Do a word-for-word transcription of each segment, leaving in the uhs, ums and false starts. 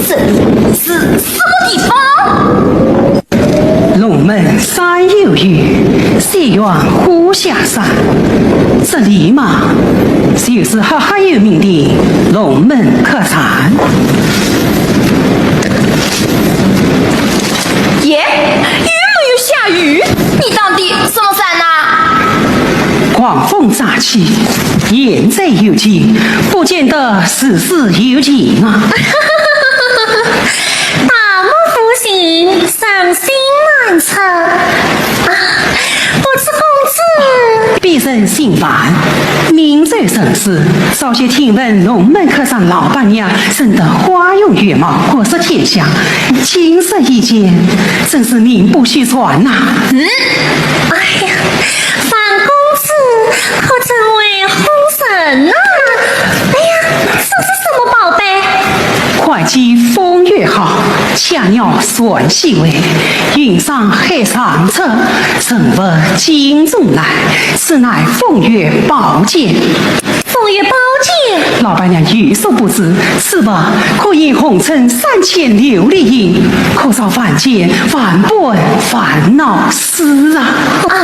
这里是什么地方？龙门山有雨，水源湖下山。这里嘛，就是赫赫有名的龙门客栈。耶，又没有下雨，你当的什么伞呐？狂风乍起，言者有情，不见得事事有情啊。大漠无情，人心难测啊。不知公子，卑人姓樊，名州人氏，早些听闻龙门客栈老板娘生得花容月貌，国色天香，今日一见，真是名不虚传呐。嗯，哎呀，樊公子可真会哄人啊！哎呀，这是什么宝贝？会稽风月号，佳鸟传喜回，云上海上策，人物镜中来，此乃风月宝剑。风月宝剑？老板娘有所不知，此物可以红尘三千琉璃印，可照凡间万般烦恼事啊。啊，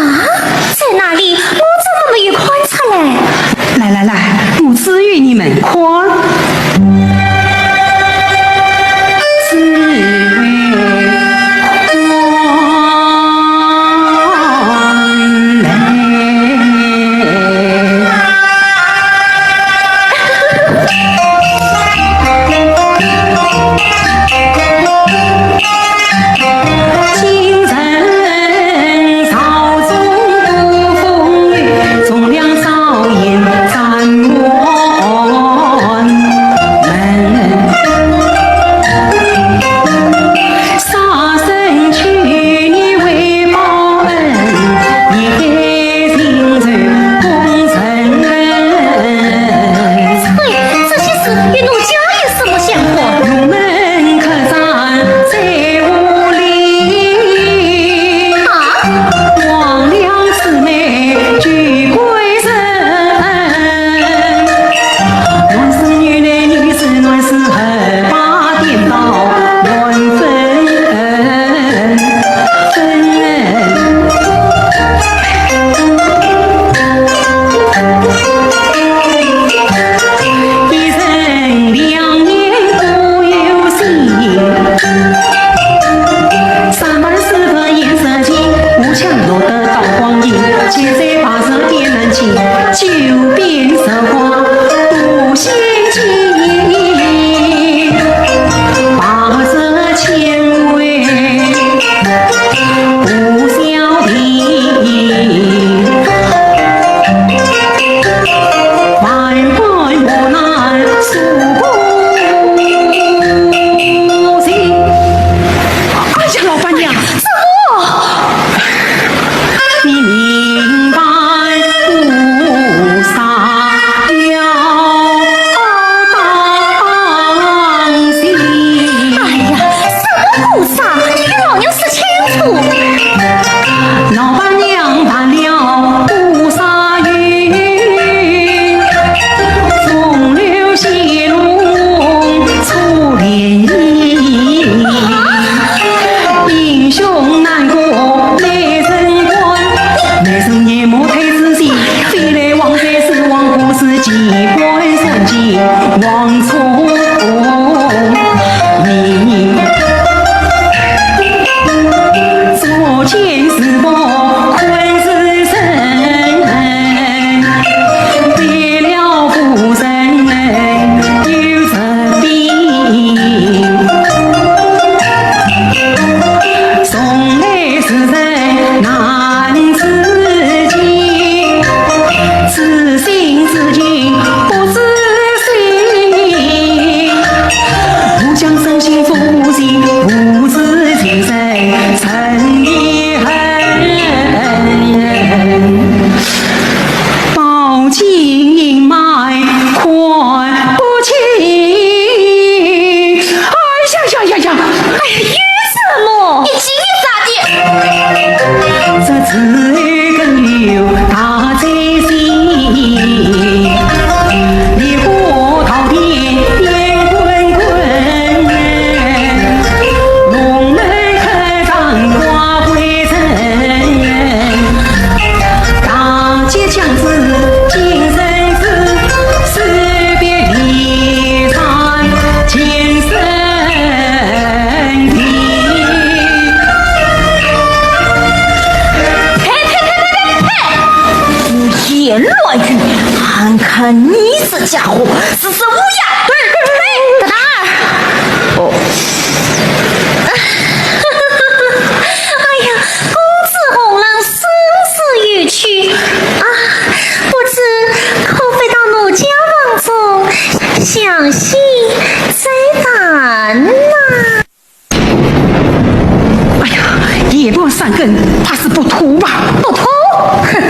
在哪里？我怎么没有看出来？来来来，我指与你们看。根，怕是不妥吧？不妥？哼，哪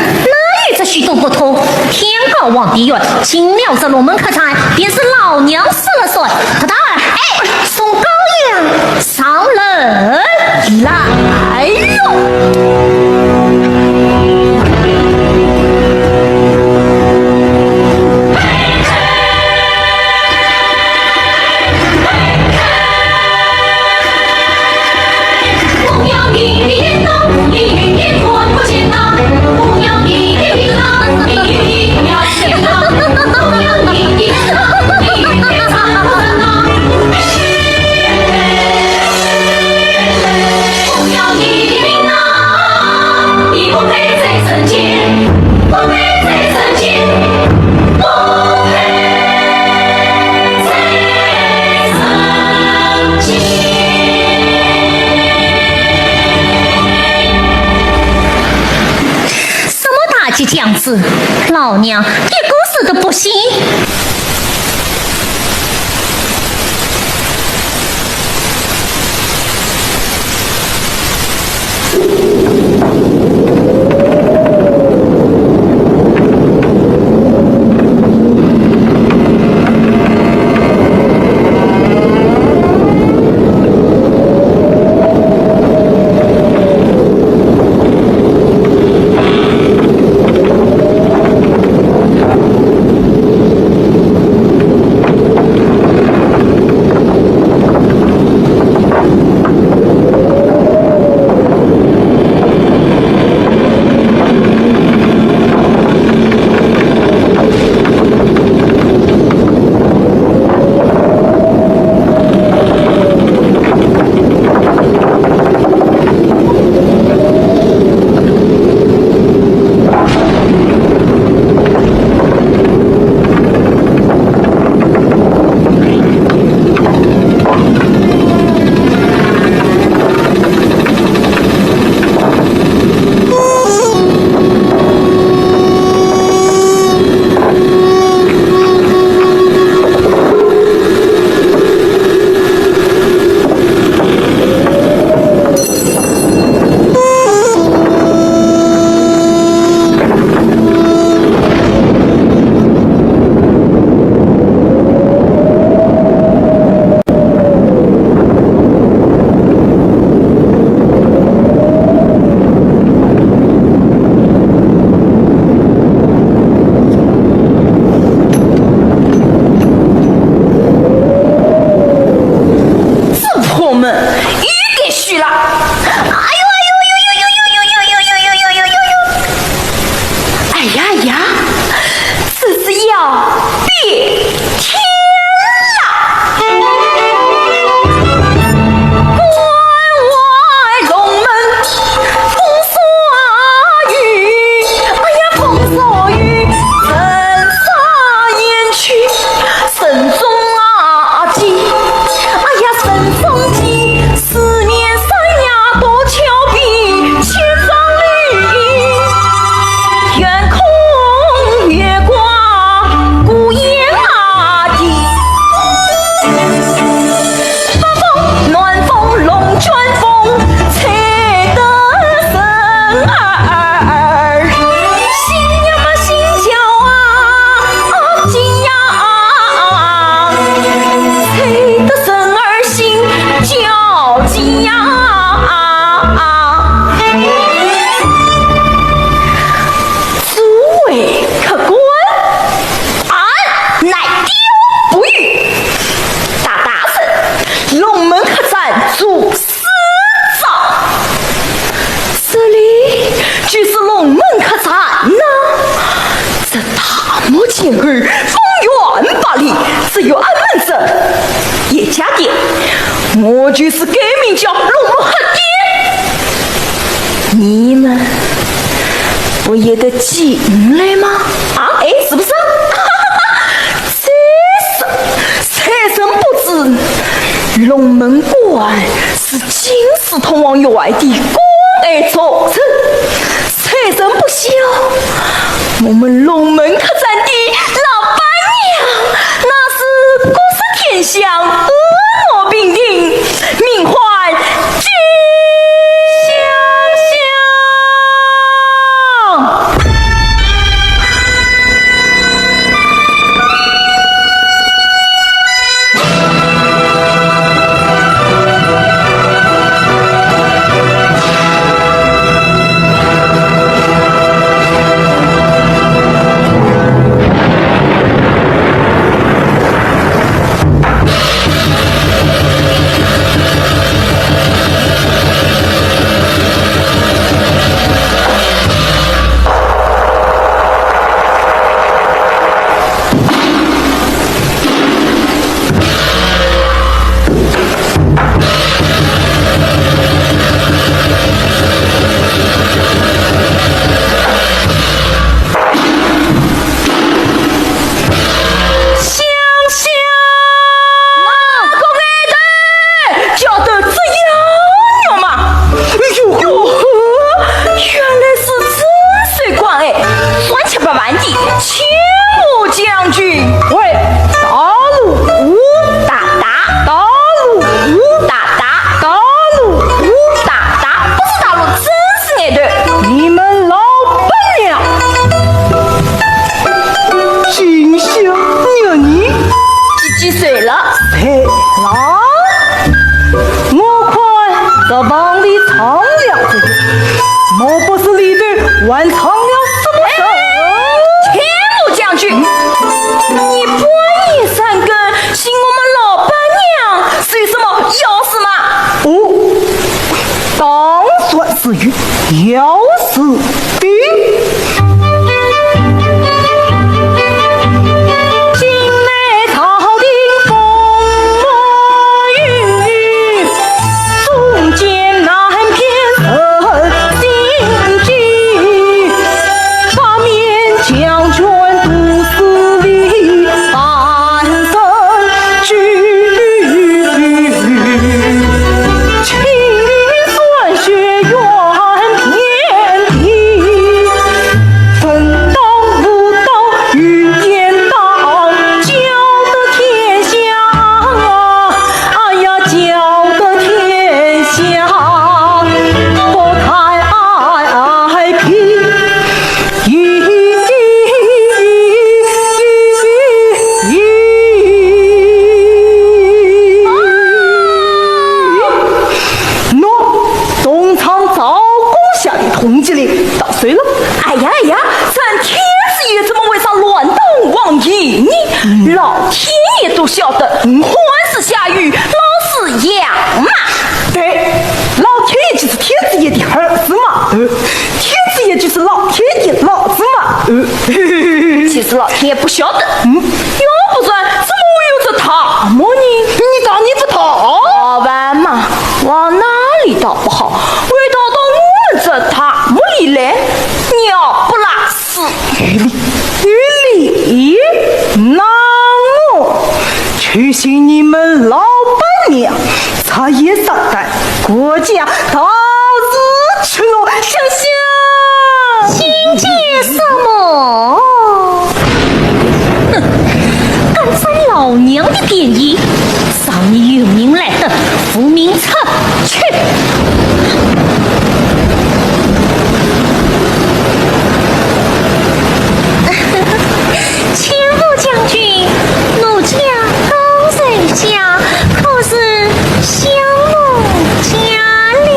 有这许多不妥？天高皇帝远，进了这龙门客栈，便是老娘说了算。大胆儿，哎，送高阳上楼来哟。什么大吉祥子？老娘一个字都不信。 这破门又该虚了。哎呦，哎呦，呦，呦，呦，呦，呦，呦，呦，呦，呦，呦，呦，呦，呦，呦，呦，呦，哎呀呀，这是要变天了。关外龙门风沙雨，哎呀，风沙雨，人山烟去，人中啊急，哎呀，人中急， 思念山崖多峭壁，千丈绿荫，远空月挂孤雁啊低。北风，南风，龙卷风，吹得人儿心呀嘛心焦啊，啊，急呀啊，啊，啊，吹得人儿心焦急呀。 诸位客官，俺乃刁不语。大大人，龙门客栈住四房，这里就是龙门客栈呐。这大幕前儿，方圆百里，只有俺们这叶家店，我就是改名叫龙门客店。 你们不也得进来吗？啊，哎，是不是？这是，谁人不知，龙门馆是金字通往外地关爱重镇，谁人不晓，我们龙门客栈的老板娘，那是国色天香，婀娜娉婷，名唤金香香。房里藏了这个，莫不是里头还藏了什么人？哎，天武将军，你半夜三更寻我们老板娘，是有什么要事吗？哦，当然是有要事的。喏，东厂赵公下的通缉令到手了。哎呀哎呀，咱天子爷怎么会上乱动王爷呢？老天爷都晓得，嗯，看是下雨，老是阳嘛。对，老天爷就是天子爷的儿子嘛。呃，天子爷就是老天爷老子嘛。呃，其实老天爷不晓得，嗯，要不然怎么会有这大漠呢？你当你不懂？好玩嘛，往哪里逃不好，会逃到我们这大漠里来，鸟不拉屎。有理，有理。那我去寻你们老板娘，她也上当，国家大事去了，想想。心急什么？哼，敢占老娘的便宜，赏你有名来得，无名出去。千步将军，奴家刚才想，可是想我家了呢。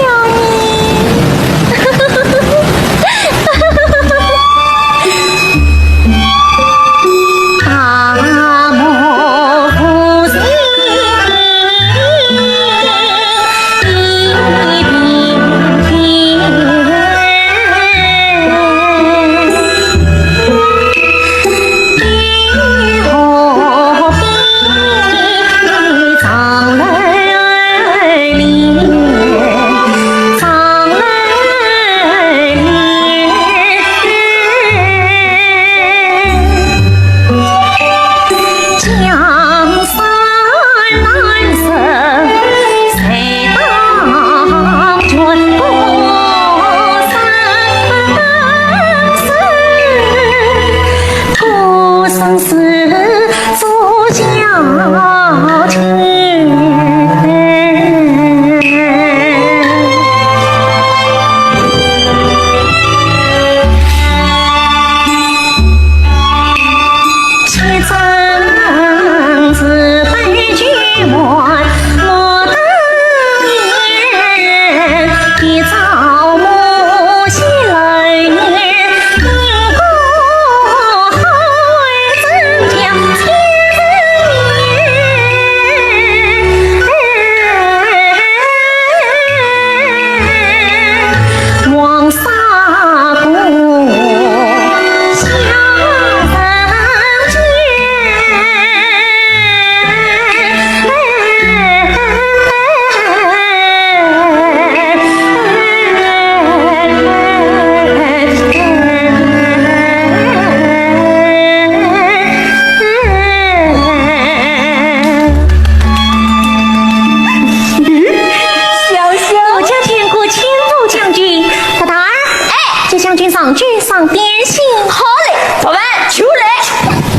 想想。我家见过千步将军。大胆儿，哎，接将军上去赏点心。好嘞，昨晚就来。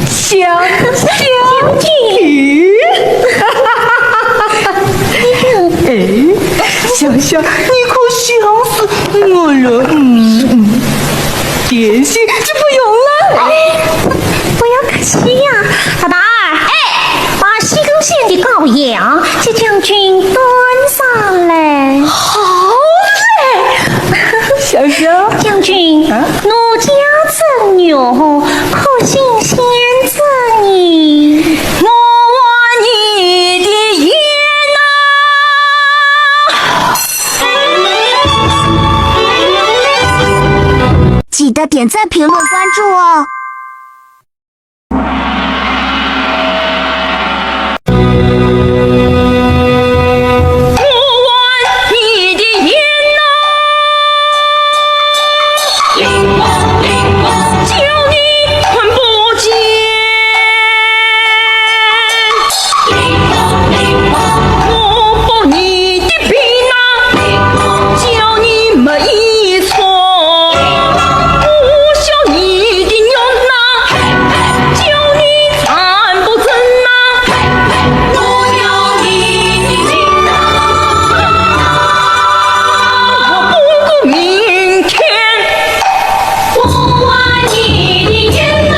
想想。将军。哎，想想，你可想死我了。嗯，嗯，点心就不用了。哎，不要客气呀。大胆儿，哎，把西宫县的羔羊给将军端上来。好。哟，可新鲜着呢。我望你的眼呐。记得点赞、评论、关注哦。我望你的眼呐。 叫你看不见。我把你的病啊，叫你没医处。我笑你的容啊，叫你站不正啊。我要你的命啊。我不顾明天。 我望你的眼呐，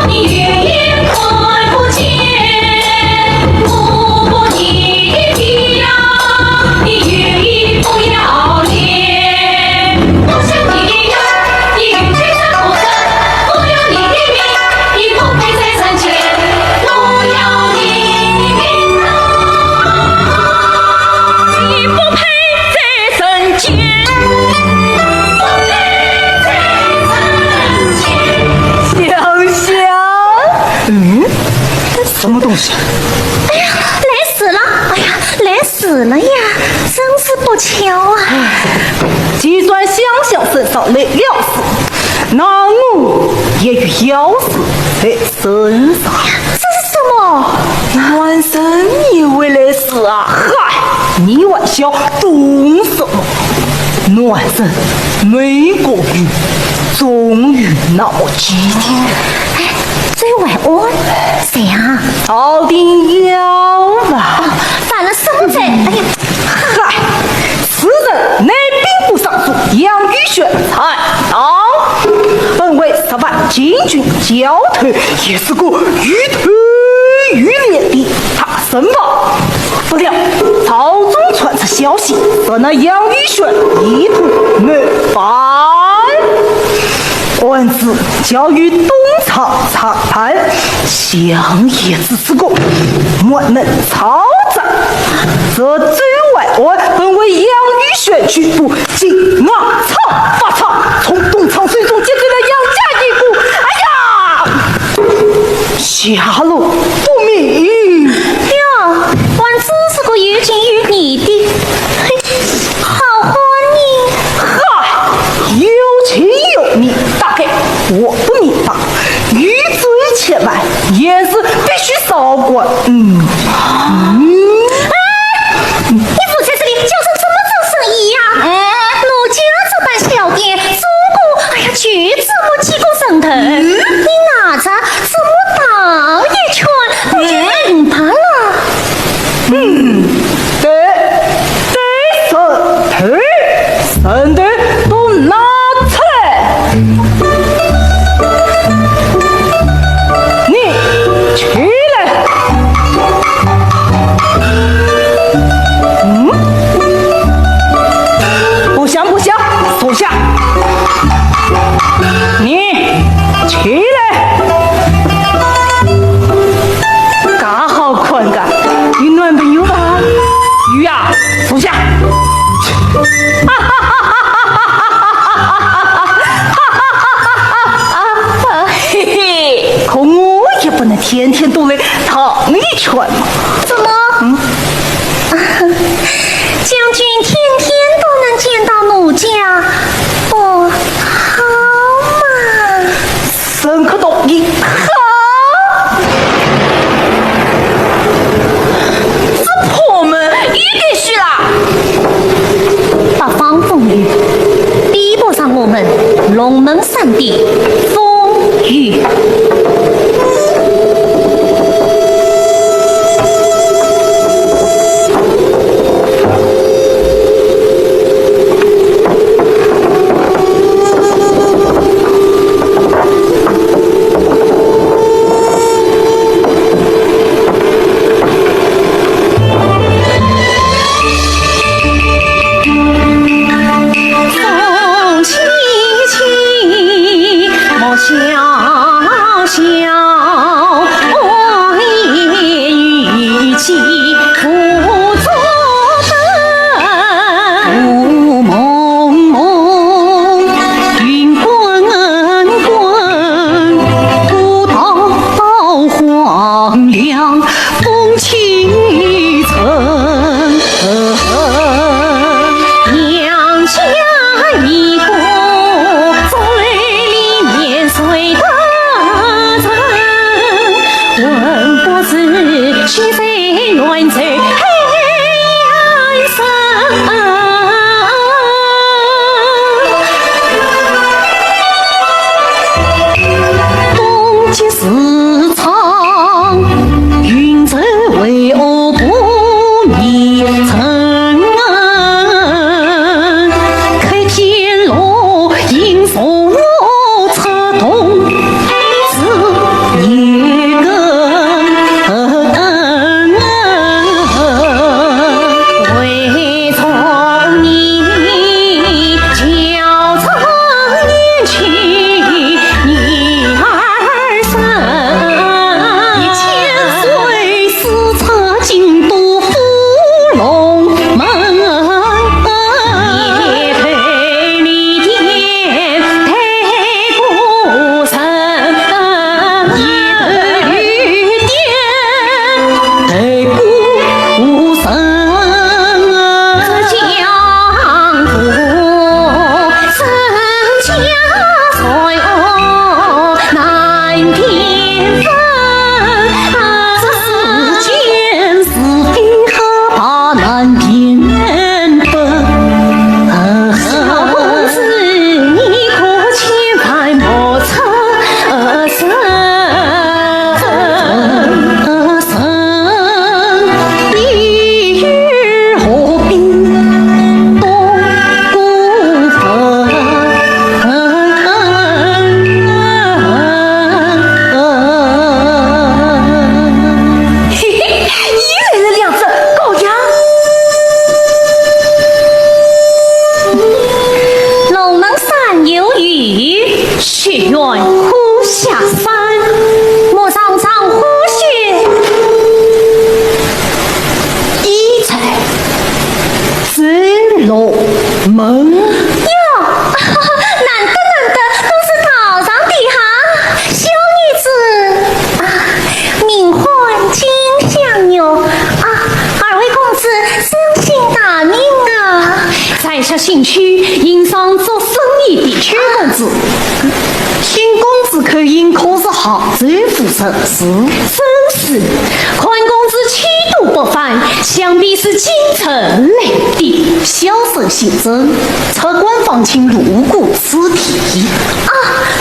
你永远看不见。我把你的病啊，你永远不要脸。我想你的眼，你永远看不见。我要你的命，你不配在人间。我要你的命啊，你不配在人间。 香香。嗯？什么东西？哎呀，来事了！哎呀，来事了呀！真是不巧啊！既然香香身上来了事，那我也有要事在身上。这是什么？男人也会来事啊！嗨，你还笑懂什么？ 男人每个月终于闹几天。哎，这位晚安，谁啊？朝廷要啊。犯了什么罪？哎呀，嗨，此人乃兵部尚书杨宇选参当。本为十万禁军教头，也是个有头有脸的大 人吧。不料朝中传出消息，说那杨宇选一通谋反，案子交由东厂查办，想也知是个满门抄斩。这周万安本为杨宇选局部，竟暗藏发藏，从东厂手中劫走了杨家一股。哎呀！ 下落不明。哟，还真是个有情有义的，嘿，好汉呢。哈，有情有义，大概我不明白。有罪千万，也是必须遭报。嗯。嗯。哎，你伏在这里叫声什么叫声义呀？嗯。奴家这班小店，做过，哎呀，就这么几个人头，嗯。你拿着 这么大一圈，不就明白了？嗯，对，对，手头，手头都拿出来。你起来。嗯？不响，不响，坐下。你 起来！嘎好看嘎，有男朋友吧？有呀，坐下。嘿嘿，可我也不能天天都来 烫一圈嘛。怎么？嗯？将军天天都能见到奴家，不好吗？沈克道：你好！这破门也给许了。八方风雨，逼迫上我们龙门 山顶风雨。哦，门。哟，难得难得，我是道上的哈，小女子啊，名唤金香玉啊，二位公子尊姓大名啊？在下姓邱，营上做生意的邱公子。听公子口音，可是杭州府人士？正是。看公子气度不凡，想必是京城来的。小生姓曾，出关方卿路过此地。啊，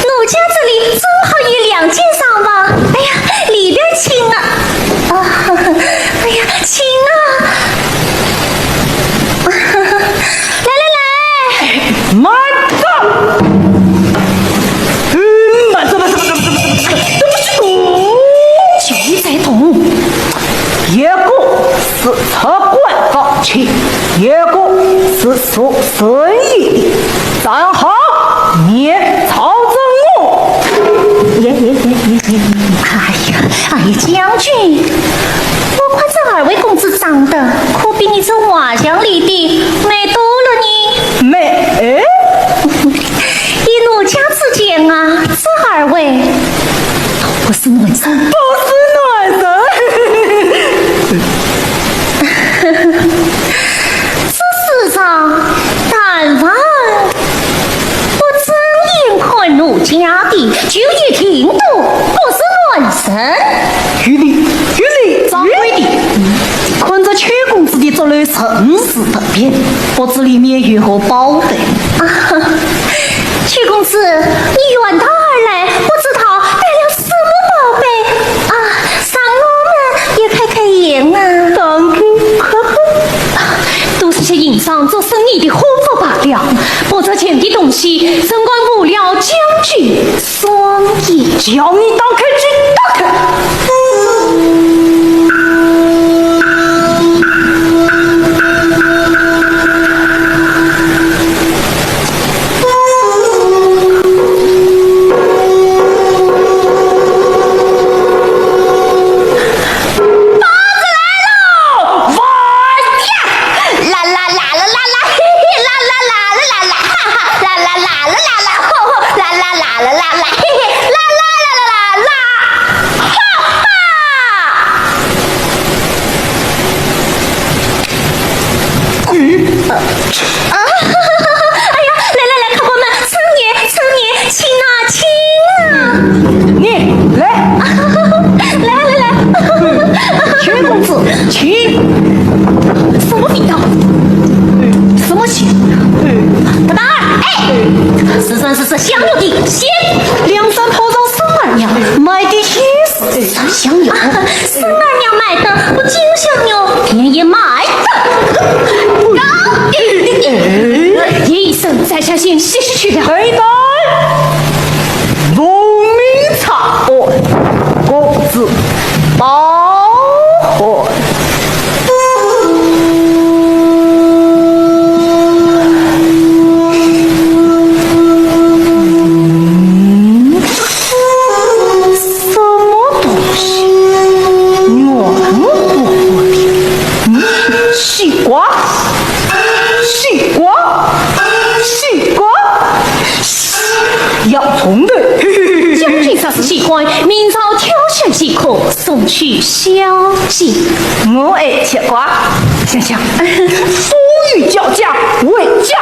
奴家这里正好有两间上房。哎呀，里边请啊！啊，哎呀，请啊！来来来，慢着！嗯，慢着，慢着，慢着，慢着，慢着，慢着，慢着，慢着。酒在动。一个是出关方卿，一个是做生意的，站好，面朝着我。耶耶耶耶耶耶！哎呀，哎呀，将军，我看这二位公子长得可比你这画像里的美多了呢。美？哎，以奴家之见啊，这二位都不是男人。不是男人。这世上但凡不正眼看奴家的，就一定都不是男人。有理，有理，掌柜的，看这邱公子的着楼甚是特别，不知里面有何宝贝？啊，邱公子，你远道而来，不知道带了什么宝贝啊？让我们也开开眼啊。当然，呵呵。都是些营上做生意的货物罢了，不值钱的东西，怎敢误了将军双眼？叫你打开就打开。包子来喽！哇呀！啦啦啦啦啦啦，嘿嘿，啦啦啦啦啦啦，哈哈，啦啦啦啦啦啦，吼吼，啦啦啦啦啦啦，嘿嘿，啦啦啦啦啦啦，哈哈！嗯。啊，哎呀，来来来，客官们，请啊，请啊，请啊！你来，来来来，邱公子，请。什么味道？什么钱？大胆儿，哎，是是是是，香油的钱。梁山炮仗孙二娘，买的也是香油。孙二娘买的不就香油，便宜买的。高一声，在下先歇息去了。哎，待农民唱。哦，公子包。什么东西？圆乎乎的。嗯，西瓜，西瓜，西瓜，洋葱头。将军若是喜欢，明朝挑选即可。 送去小姐。我爱吃瓜。想想，风雨交加，回家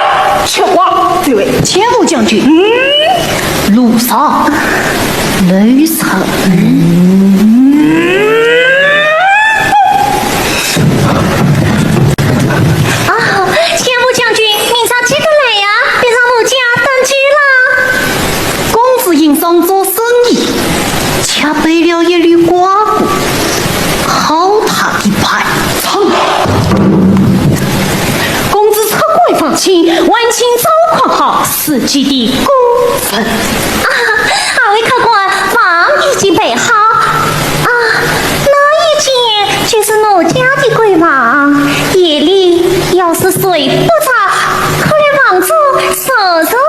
吃瓜。这位千步将军，嗯，路上，路上。啊，千步将军，明朝记得来呀，别让奴家等急了。公子因上做生意， 吃备了一粒瓜果，好大的排场。公子出关方卿，晚请赵匡好，是己的过分。啊，二位客官，房已经备好。啊，那一间就是奴家的闺房，夜里要是睡不着，可来房中坐坐啊。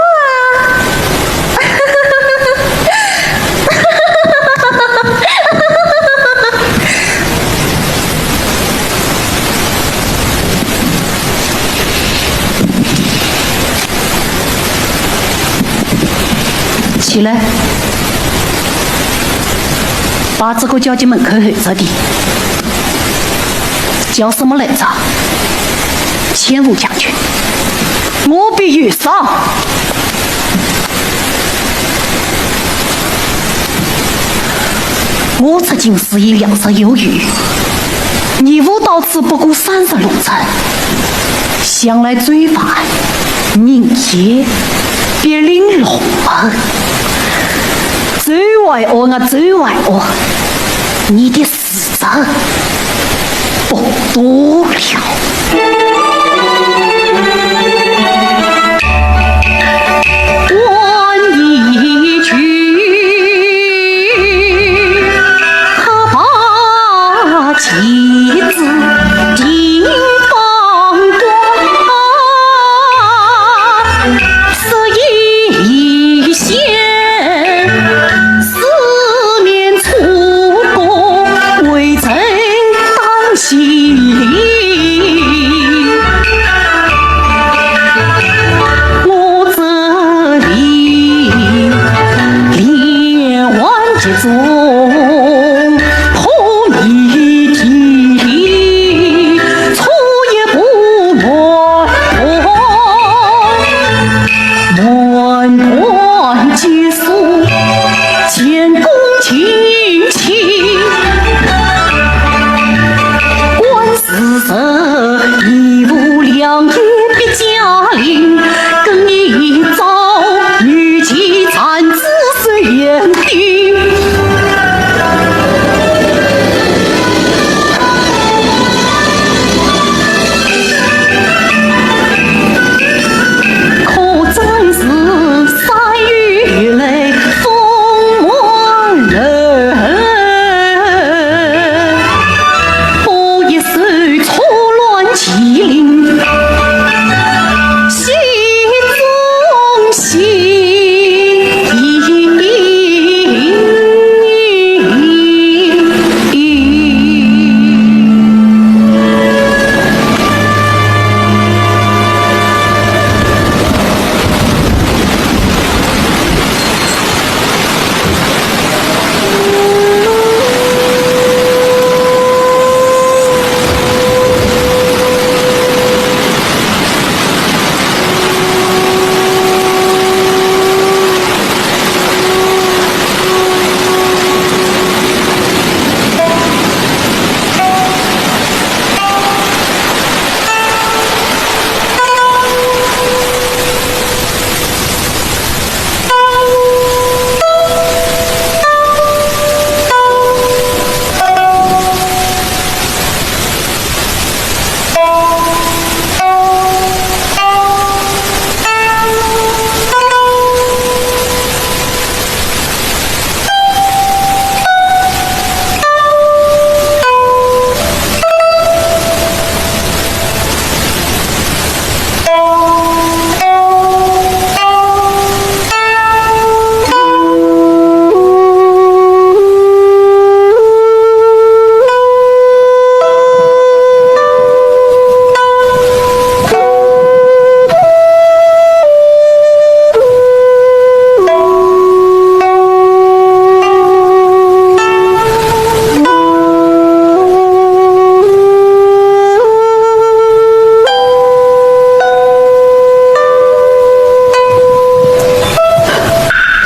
起来，把这个交给门口候着的，叫什么来着？千户将军，我必有赏。我出京时已料事有余， 义父到此不过三十路程，想来罪犯人杰别林龙门。周怀安啊，周怀安，你的时辰不多了。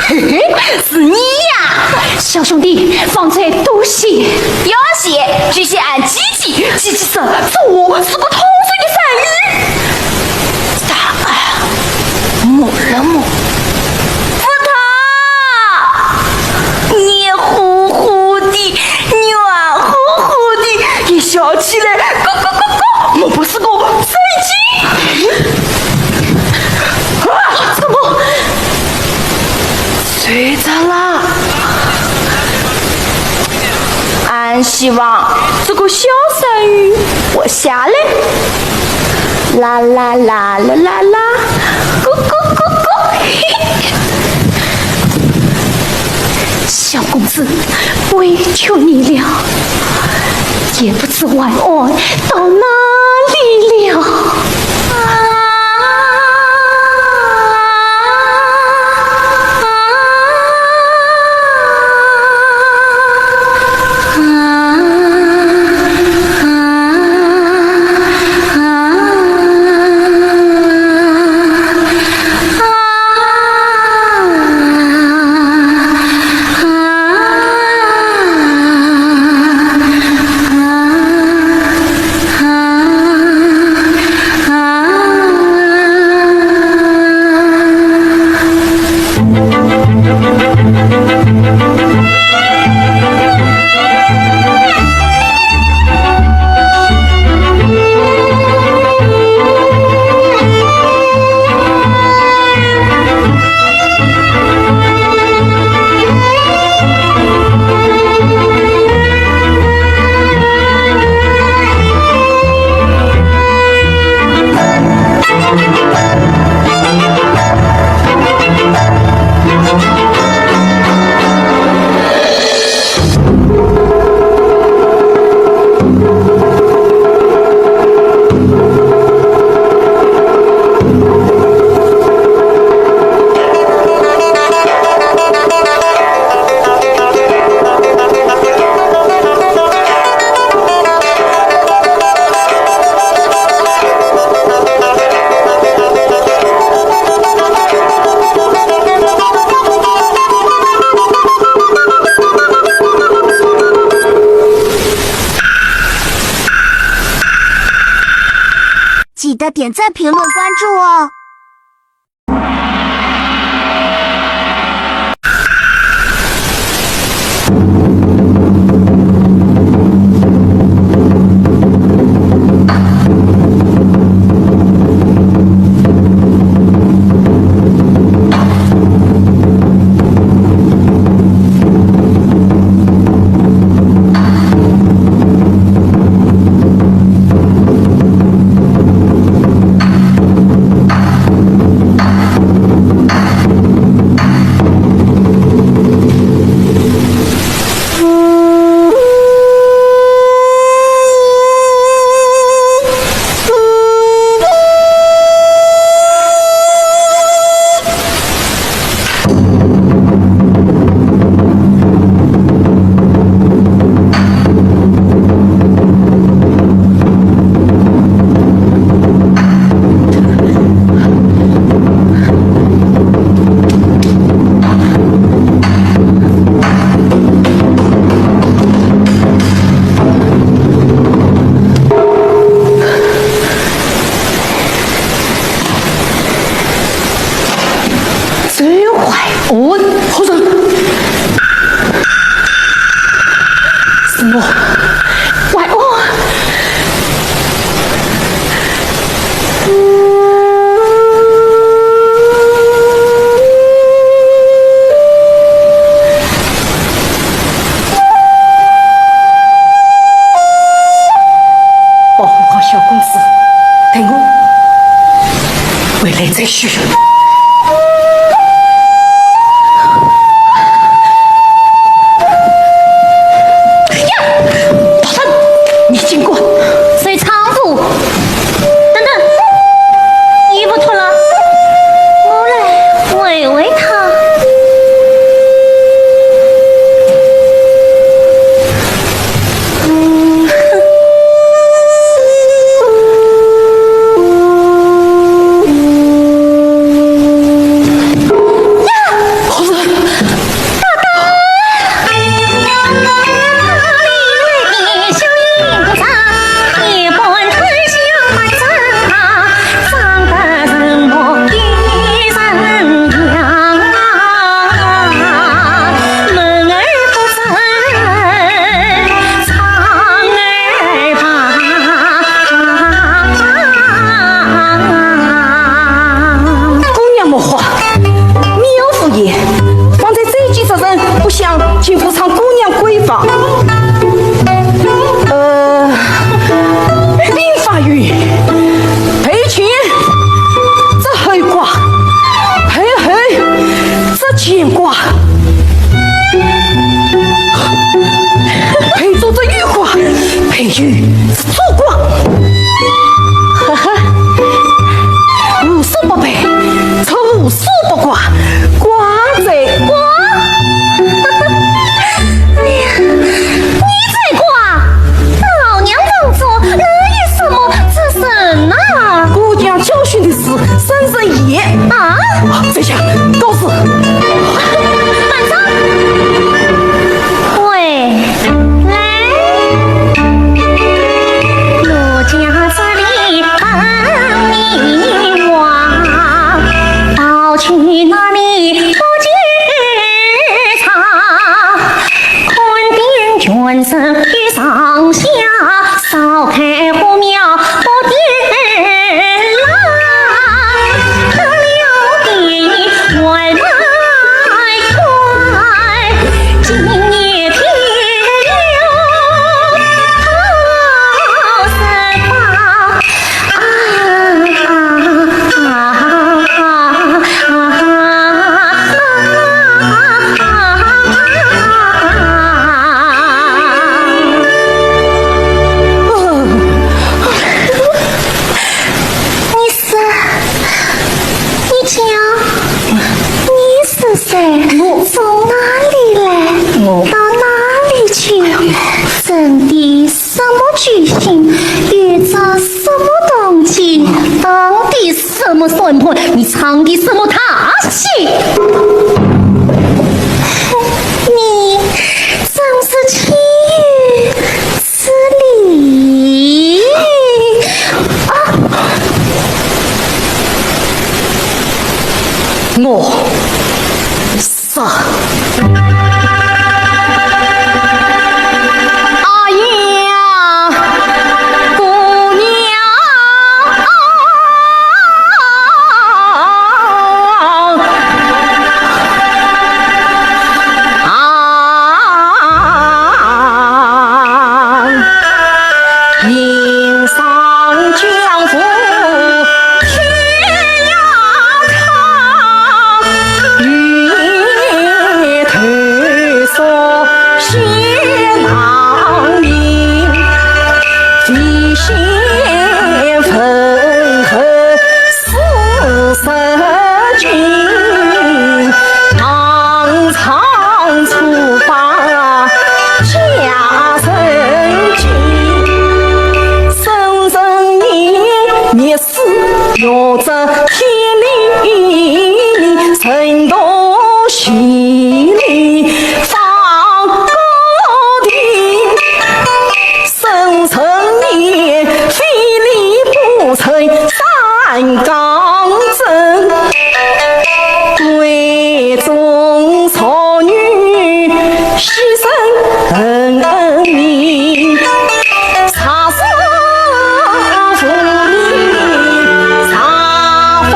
嘿嘿，是你呀！小兄弟，方才多谢。不要谢，这些俺机器，机器说，这我是个通水的山芋。咋了？摸了摸。葡萄，黏糊糊的，软糊糊的，一笑起来，咯咯咯咯，莫不是个水晶？啊，怎么？ 睡着了。俺希望这个小山芋活下来。啦啦啦啦啦啦，咕咕咕咕。小公子，委屈你了，也不知怀安到哪里了。要点赞、评论、关注哦。最坏，哦，好人。是我，坏哦。 保护好小公子，等我回来再说。呀，大人，你竟敢！谁搀扶？等等，衣服脱了，我来喂喂他。 姑娘莫慌，苗无言，方才这几只人不想请府上姑娘闺房。呃，林法云，配琴，这后卦，配后，这乾卦。 配左这玉卦，配右这左卦。呵呵，无所不配，这无所不卦，卦在卦。哎呀，你在卦，老娘当做，哪有什么这人呐？姑娘教训的是 三十一。啊？这下告辞。慢着。喂，来。奴家这里问你话，到去哪里不去查？ 看遍全省与上下，烧开火苗不点蜡，得了便宜还卖乖，今夜天了好十八。 你是，你叫，你是谁？我从哪里来？我到哪里去？真的 什么居心，遇着什么动静，打的什么算盘，你唱的什么大戏？你真是岂有此理！啊！我杀。哎呀，姑娘啊！ 啊，迎上江湖天涯长，与头说谢郎明，飞仙问候 四十金，当场处罚加十金。生人你，你死若这天里，人多喜里放高定。 生辰年，非礼不成三纲正。闺中淑女，牺牲恩恩名。茶色 茶风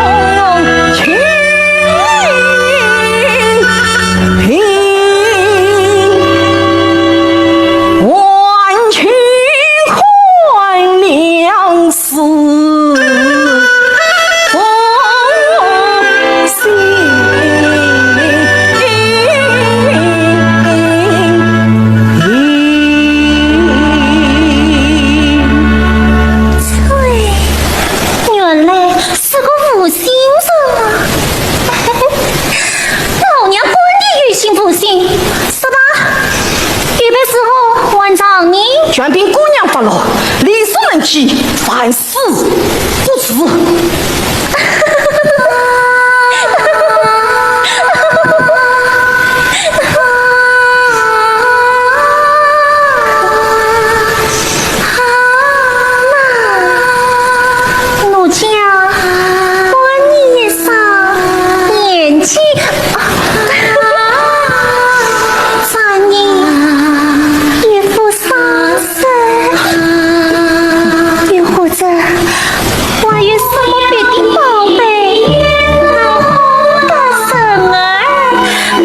清，晚清看粮食。 原来是个负心人啊！老娘管你有心无心，说吧，预备伺候还账呢？全凭姑娘发落，力所能及，万事不辞。 奴家问你一声，年纪，啊，丈人一副伤势，又或者还有什么别的宝贝，能好得生儿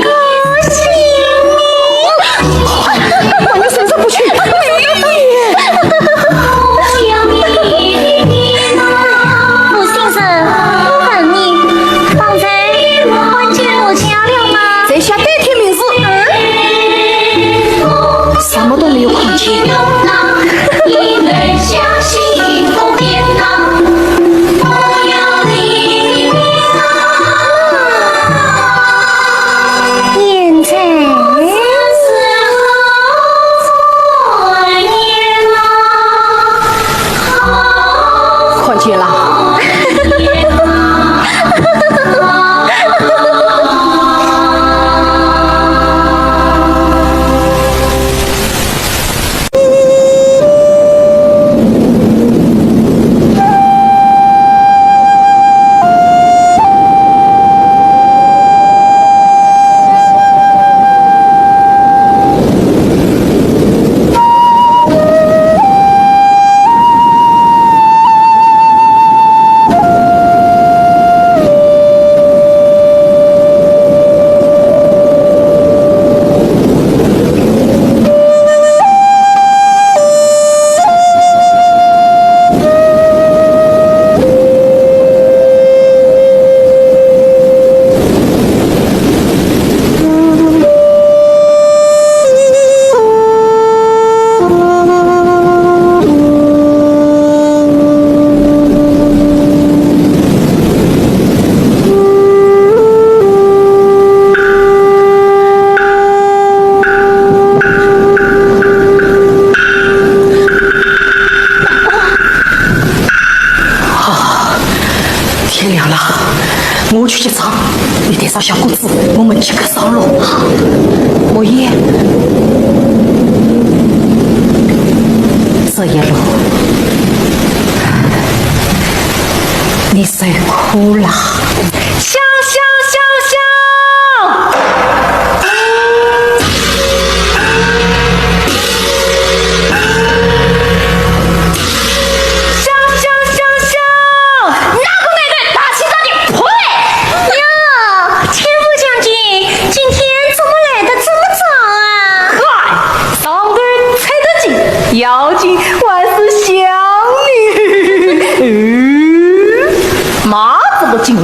恭喜你！把你身上不去，没有你。负心人，我问你，方才看见奴家了吗？在下戴天明寺，嗯，什么都没有看见。 现在，看见了。 啊，天亮了，我去结账。你带上小公子，我们即刻上路。莫言，这一路你受苦了。香香香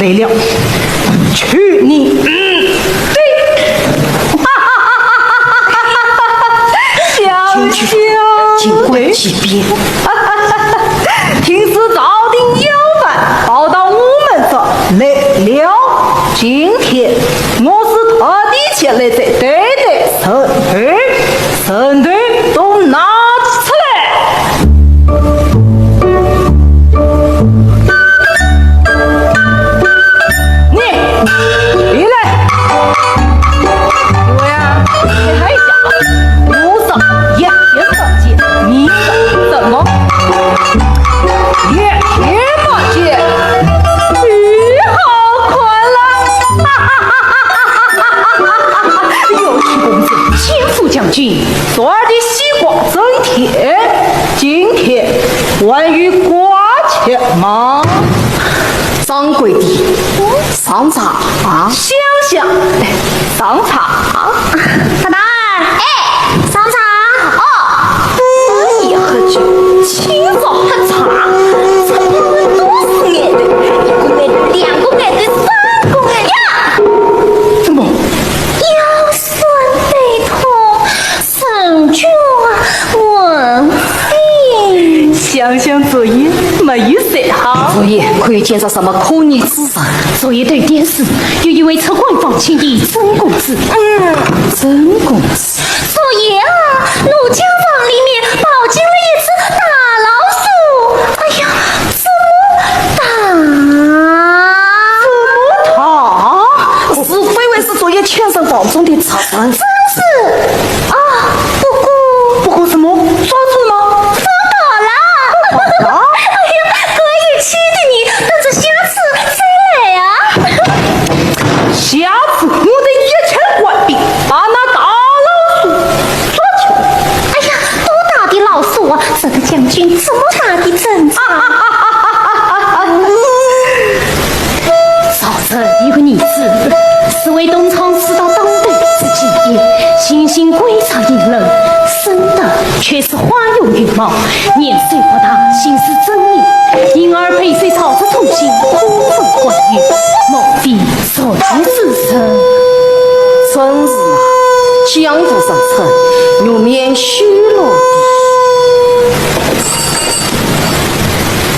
来了，去你，嗯，对。香香，警官这边。听说朝廷要犯跑到我们这来了，今天我是特地前来这对对人头，人头都拿出来。 你，你来。我呀，你还讲，我说眼睛不见，你说怎么？眼睛不见，你好看了。哎呦，徐公子，先副将军，昨儿的西瓜真甜，今天还有瓜吃吗？ 掌柜的，上茶啊。香香，哎，上茶。大胆儿，哎，上茶。哦，你喝酒，清早喝茶，茶都是俺的，一个俺的，两个俺的，三个俺的。呀！怎么？腰酸背痛， 沈君啊，我，嘿。想想昨夜没有睡好。昨夜可有见着什么可疑之人？昨夜对电视有一位出关方卿的曾公子。嗯，曾公子。昨夜啊，奴家房里面跑进了一只大老鼠。哎呀，这么大！这么大？是非为是昨夜抢上房中的贼人？正是。 啊，不过，不过什么？抓住了？抓到了！啊？哎呀，可以气的你，等着下次再来啊。下次我带一千官兵把那大老鼠抓起来。哎呀，多大的老鼠啊！这个将军这么大的阵仗。 曹操有个儿子，是为东昌四大当头之一，形形鬼煞阴冷，生得却是花容月貌，年岁不大，心思缜密，因而备受曹操宠幸，封为关羽，莫非曹操之人？正是啊，江湖上称玉面绣罗的。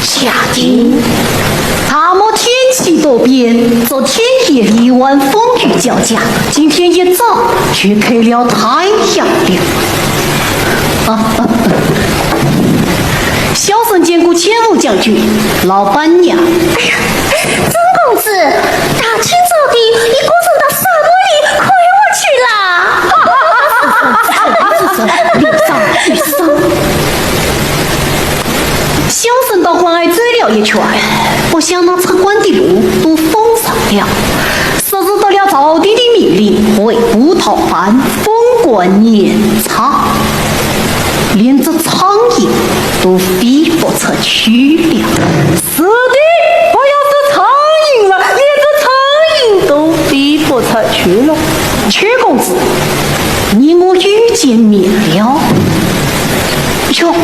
夏天，大漠天气多变，昨天夜里还风雨交加，今天一早就开了太阳了。啊，啊，啊。小生见过千户将军、老板娘。哎呀，曾公子，大清早的，一个人到沙漠里快活去了。李尚，李尚。 小生到关外走了一圈，不想那出关的路都封上了，说是得了朝廷的命令，回部讨饭，封官免差，连只苍蝇都飞不出去了。是的，不要说苍蝇了，连只苍蝇都飞不出去了。邱公子，你我又见面了。哟，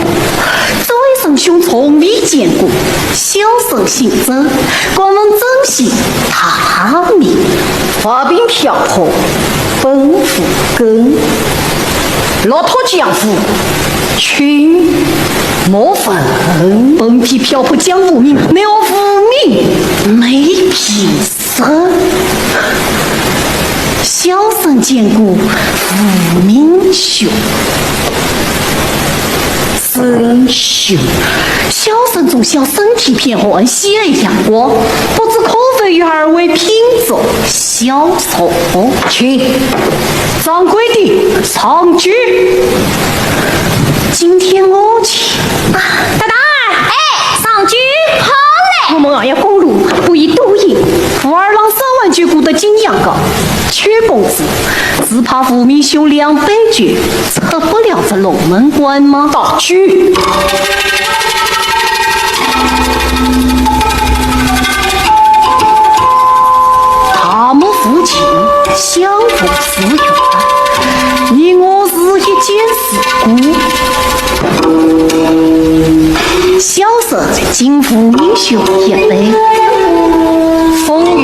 这位仁兄从未见过，小生姓曾，敢问曾姓大名？发兵调炮奔赴京，落拓江湖，请莫问。本批调炮将无名，没有无名，没批 是，小生见过无名兄。曾兄，小生从小身体偏寒，喜爱阳光，不知可否与二位品作小酌？请，掌柜的，上酒。今天我请。啊，大胆儿，哎， 上酒。好嘞。我们二月公路不宜多饮，武二郎三碗酒过得景阳冈，邱公子，只怕无名兄两杯酒，出不了这龙门关吗？大酒。大漠无情，相逢 自由。你我是一见如故。小生敬无名兄一杯，封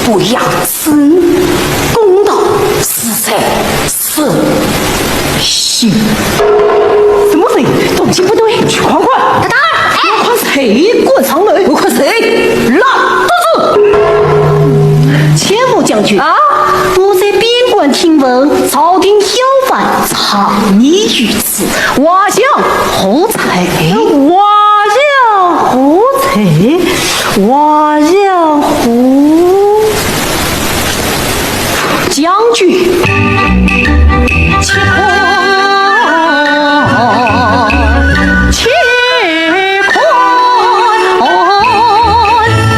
不要吃，公道自在人心。什么人？动静不对，去看看。大胆！我看谁敢上来？我看谁？老头子！千步将军啊，我在边关听闻，朝廷要犯，查你于此，画像何在？画像何在？ 画像何将军，且看，且看，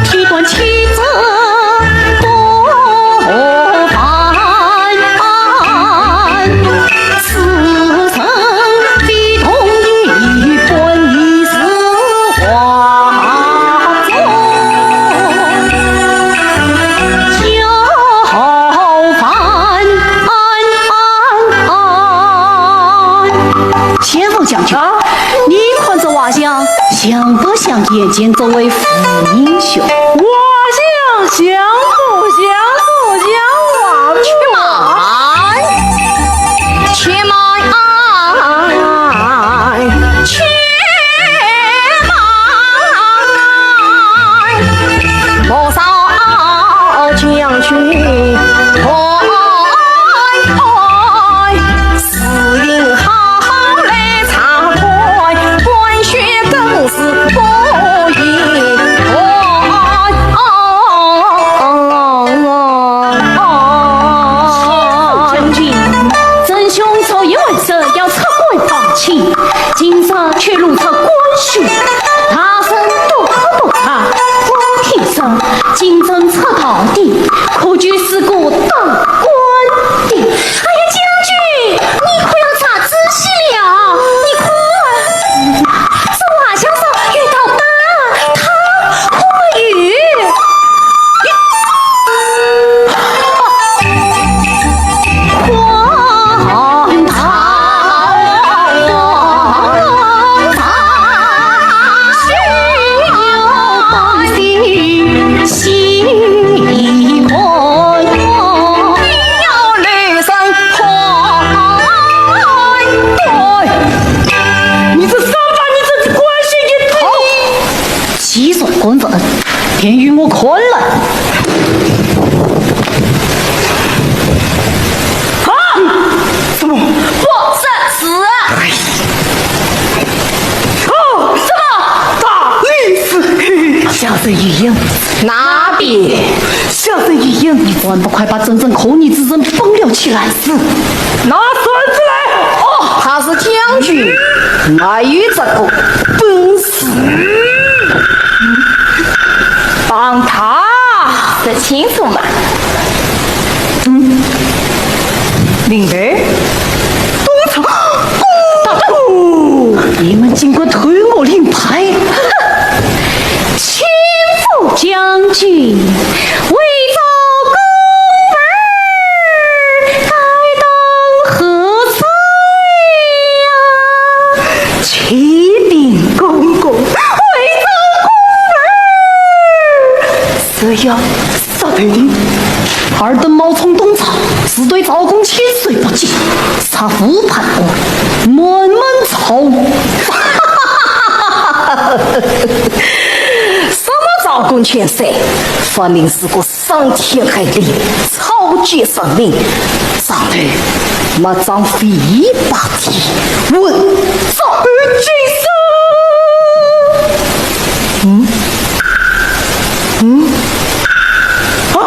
天官岂知何番。 此人非同一般，已是画中叫犯。千步将军，啊？你看这画像，像不像眼前这位莩英雄？画像像不像？不像啊！且慢，且慢，且慢，莫少将军，哎，哎， 是应好好来查看，官宣更是不宜。哦，哦，哦，哦，哦。将军，仁兄昨夜问说要出关访亲，今日却露出官宣，大人多可不察。我听说今日出逃的，可就是个当官的。 哎呀，将军，你可要查仔细了。你看，这画像上有道答案，他可没有。荒唐！ 你这三八，你这是官宣的头！既然官文，便与我看来。啊！什么？不是，是。哎。 哦，什么？大理寺。小人有印。哪边？小人有印。你还不快把真正可疑之人绑了起来？是。拿绳子来。哦，他是将军，哪有这个本事？绑他。说清楚嘛。嗯。 令牌？东厂？哦，你们竟敢偷我令牌！千步将军，为着公儿，该当何罪呀？启禀公公，为着公儿，是要 杀头的。尔等冒充东厂，是对赵公乾最不敬，杀父叛国，满门抄斩。什么赵公乾噻？分明是个伤天害理、草菅人命、上头没长尾巴的混账！嗯？ 嗯？唉。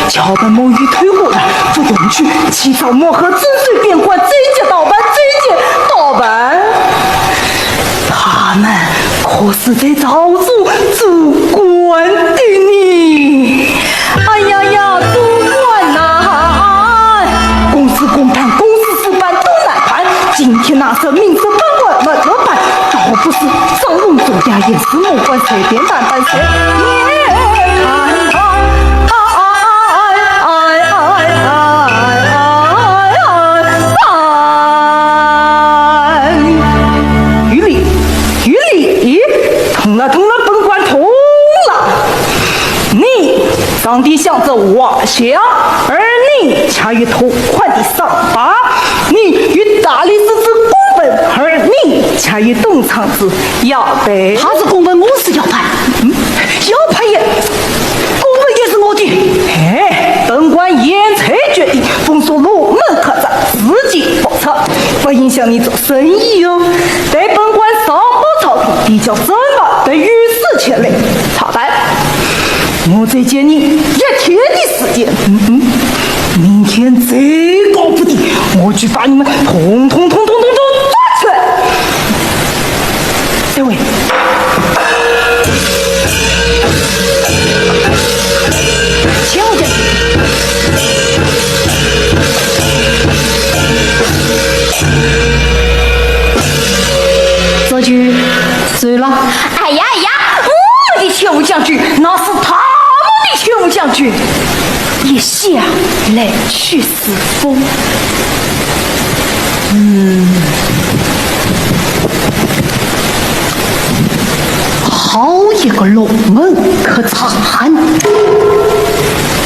桥本木鱼退火了，不用去，起草幕后，遵守边关，追击盗版，追击盗版。他们可是在朝中做官的呢。哎呀呀，做官呐！公事公办，公事私办都难办。今天那事，明事本官没得办，倒不是张龙中呀，也是我官随便办办，随便办办。哎哎哎哎哎哎哎哎！有理，有理，通了，通了，本官通了。你上帝向着瓦下，而你恰与同款的伤疤，你与大理寺之公文，而你恰与东厂之腰带。他是公文，我是腰带。嗯，腰带也，公文也是我的。哎，本官现在决定封锁龙门客栈，自己不撤，不影响你做生意哟。待本官上报朝廷，提交正法等御史前来查办。我再给你一天的时间，嗯嗯，明天再搞不定，我就把你们统统统统统统抓起来。这位，请我讲。这就走了。哎呀哎呀，我的请我讲去，那是他们的请我讲去。一下来去。 是否？嗯，好一个龙门客栈，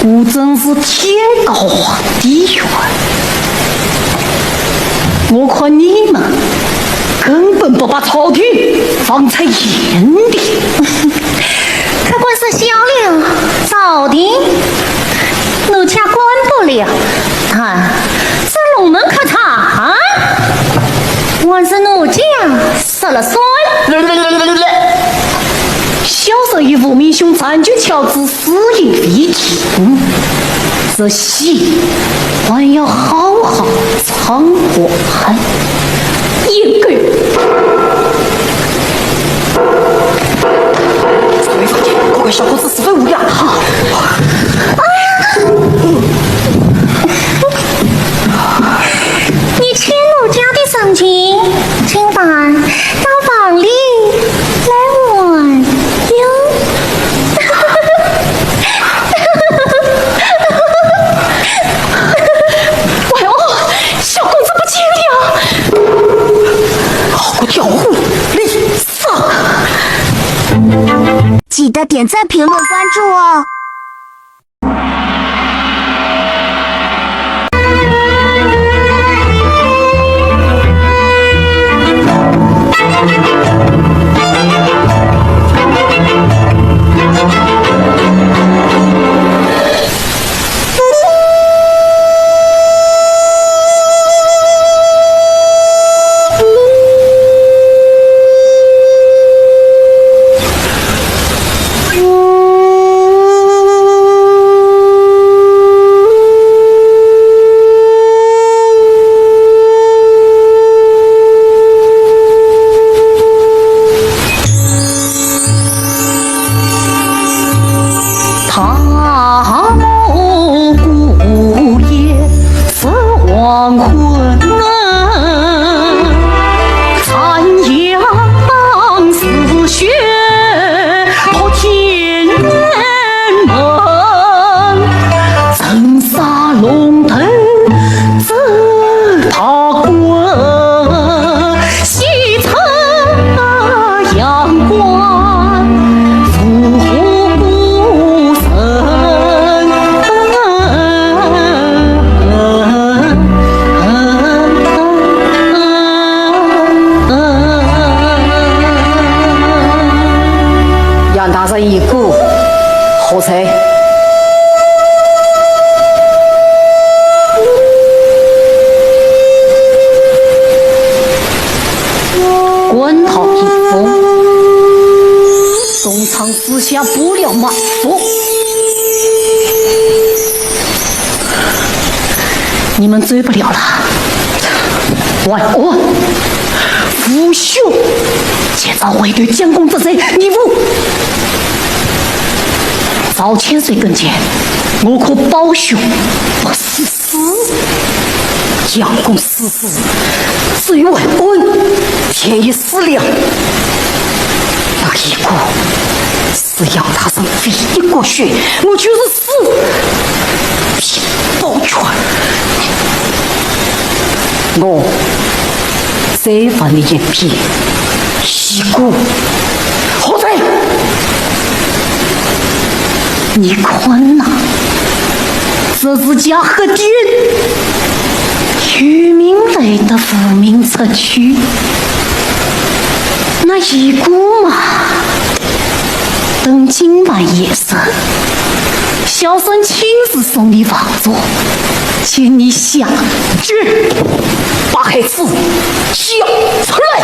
果真是天高皇帝远。我看你们根本不把朝廷放在眼里。 客官说笑了，朝廷奴家管不了。啊，这龙门客栈，还是奴家说了算。小生与无名兄暂居桥之四野地宫，这戏还要好好 唱完。应该。快快，小伙子十分无聊。好。哎呀！你欠奴家的人情，今晚到房里来还哟。 哎呦，小公子不见了！好个调虎离山！记得点赞、评论、关注哦。杨大人一个，何罪？官道一封，东厂之下不了满腹。你们走不了了。万安，父兄，今朝为对将功折罪，你父赵千岁跟前，我可保兄不死。将功死死，至于万安，天也死了。那一个是杨大人唯一个血，我就是死，必保全。我再问你一遍，一个，好哉，你看呐，这是家和店，有名来得无名出去。那一个嘛，等今晚夜 是，小生亲自送你房中，请你下去，把孩子交出来。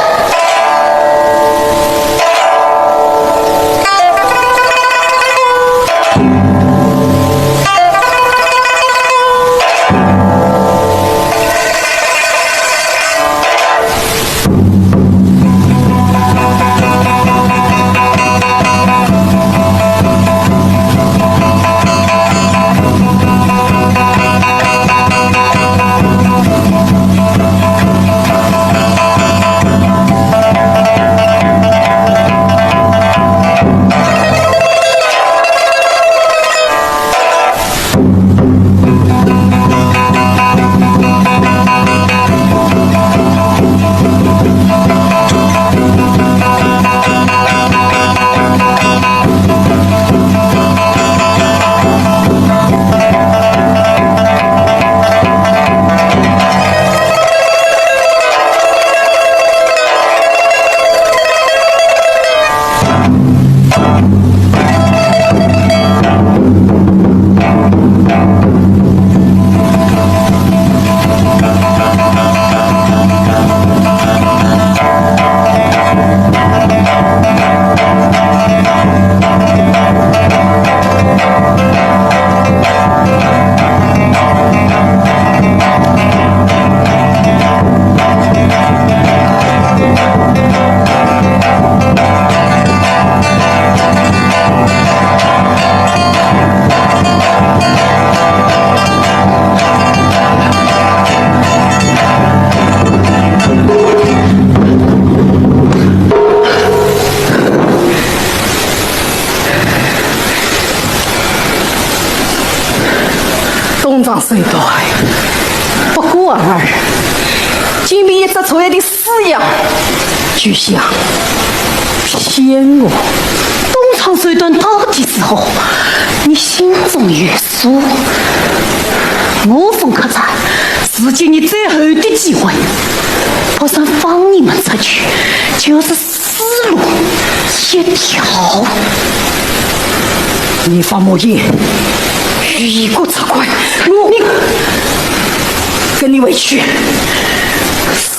东张西望，不过尔，今日一只船的 死样，就想骗我。东窗事短到底是何？你心中有数。我风客栈是给你最后的机会，不想放你们出去，就是死路一条。你方莫言，与一个zakon，你，跟你回去。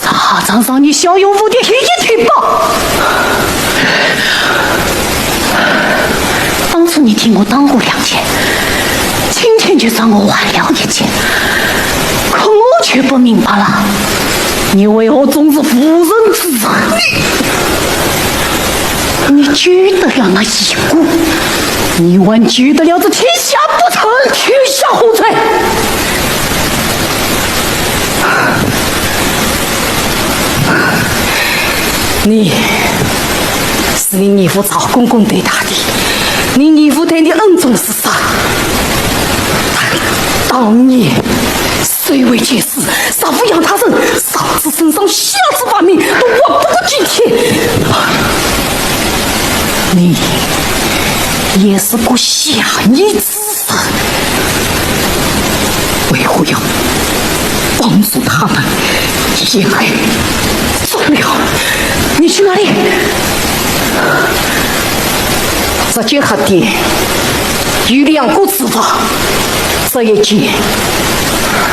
沙场上你骁勇无敌，踢一踢吧。当初你替我挡过两箭，今天就让我还了一箭。可我却不明白了，你为何总是妇人之仁？你救得了那一个，你还救得了这天下不成？天下何在？ 你是你义父赵公公带大的，你义父对你恩重如山。当年虽为军师，杀父杨大人，上至圣上，下至万民，都活不过今天。你也是个下贱之 为何要帮助他们？贤爱，走了，你去哪里？这间客店有两个住房，这一间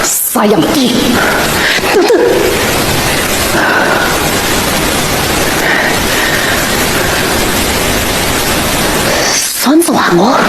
散养的。等等，算是还我。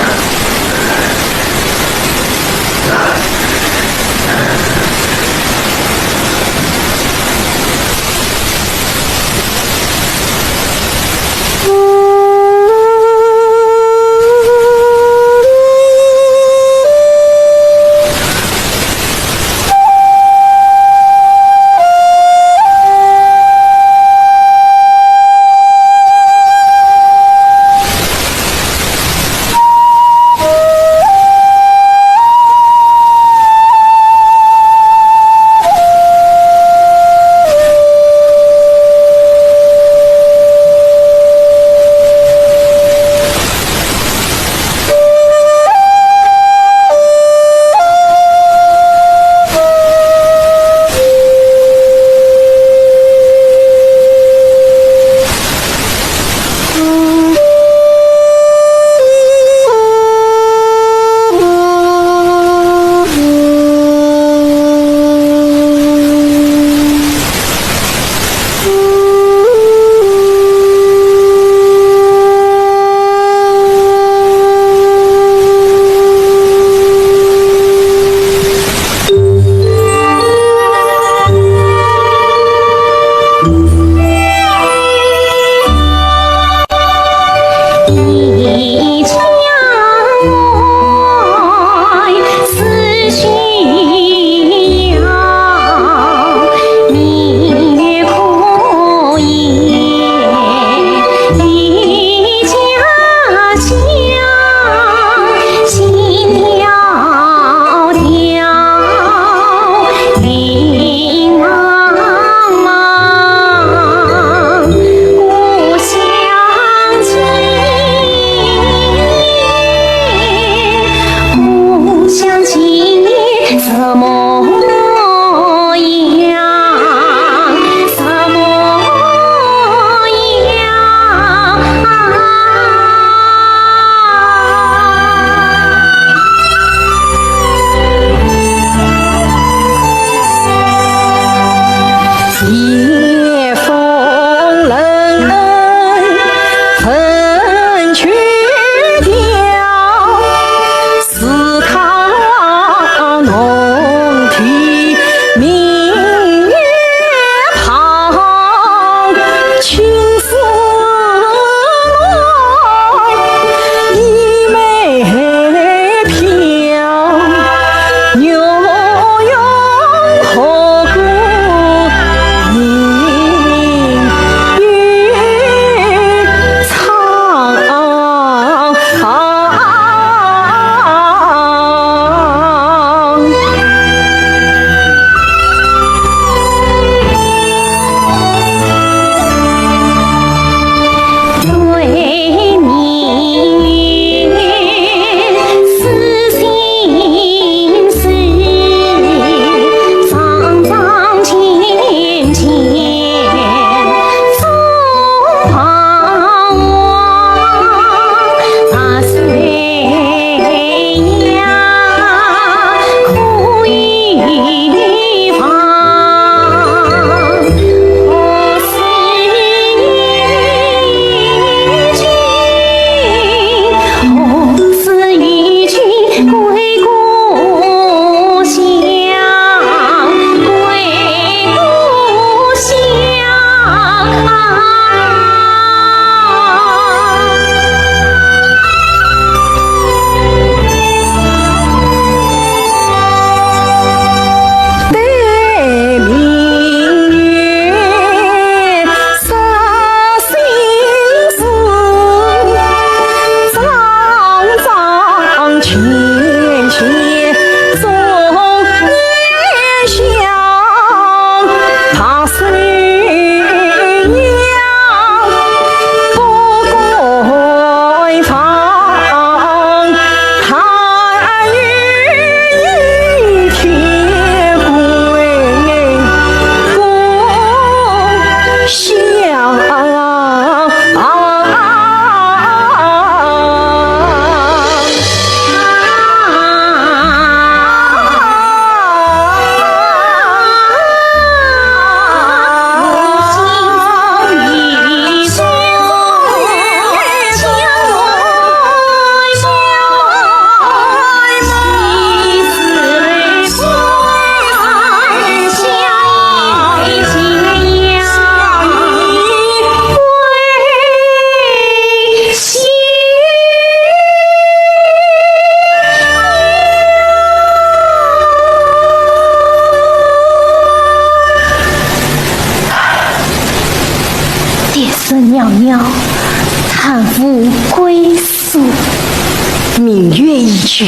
一句，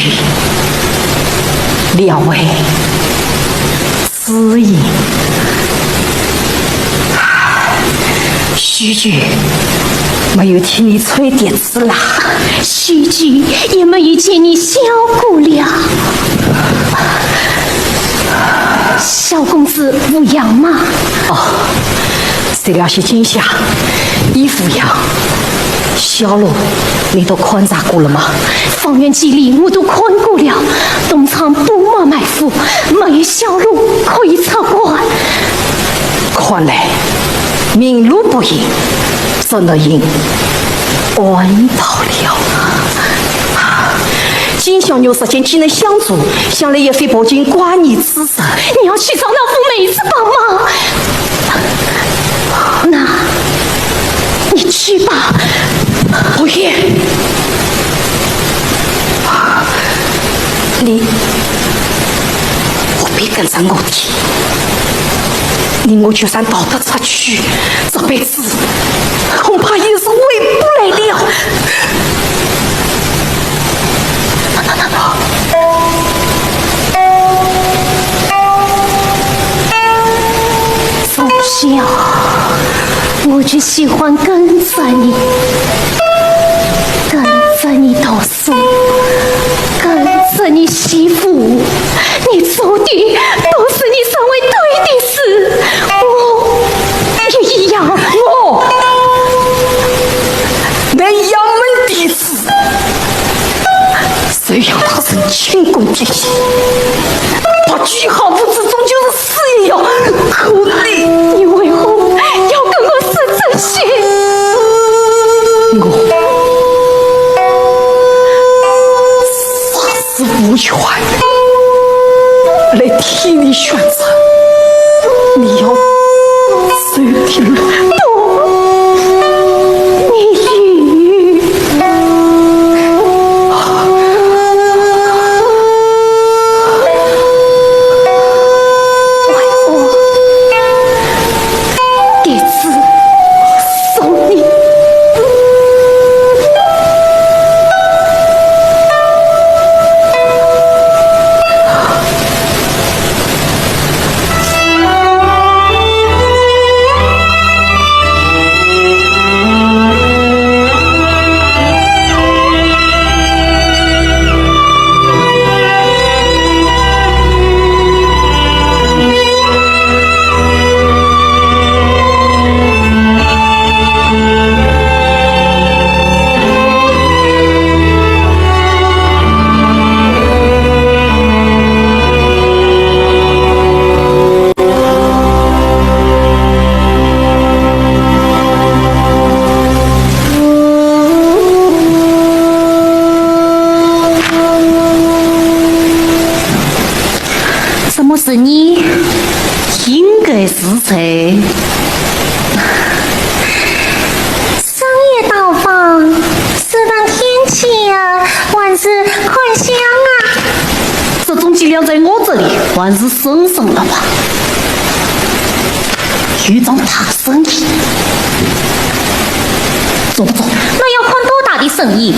两位知音。许久没有听你吹笛子啦。许久也没有见你笑过了。小公子无恙吗？哦，这两歇见笑，已无恙。 小路，你都勘察过了吗？方圆几里我都看过了，东窗布满埋伏，没有小路可以察觉。看来，明路不行，只能行暗道了。金小玉日间既能相助，想来也非薄情寡义之人。你要去找老夫妹子帮忙？ 那，你去吧。不行，你不必跟着我的。你我就算逃得出去，这辈子恐怕也是回不来了。 从小我就喜欢跟着你，跟着你读书，跟着你习武，你做的都是你认为对的事，我也一样。我，乃杨门弟子， 谁让他曾经功第一，白居好武之中就是死也要可的。你为何要跟我说这些？我实在无权来替你选择，你要走的路。不，你 什么是你？应该是谁？深夜到访， 这般天气啊，还是看相啊。这种脊梁在我这里，还是省省了吧。有桩大生意，做不做？那要看多大的生意。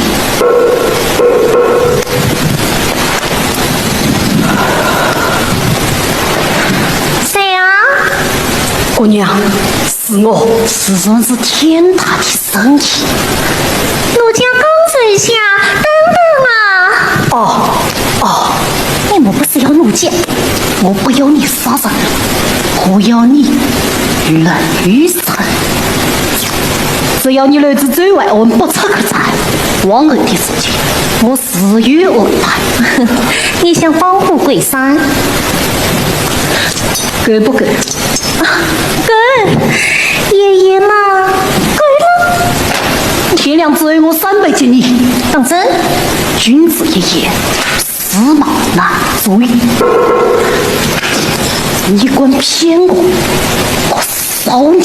谁啊？姑娘，是我。自然是天大的 生意。奴家告诉一下，等等啊。哦，哦，你莫不是要奴家？我不要你杀人，我要你留神。只要你留在这外，我们不出客栈，往后的事情，我自有安排。你想放虎归山？够不够？ 够，爷爷嘛，够了。天亮之后我三拜见你。当真？君子一言，驷马难追。你敢骗我，我饶你！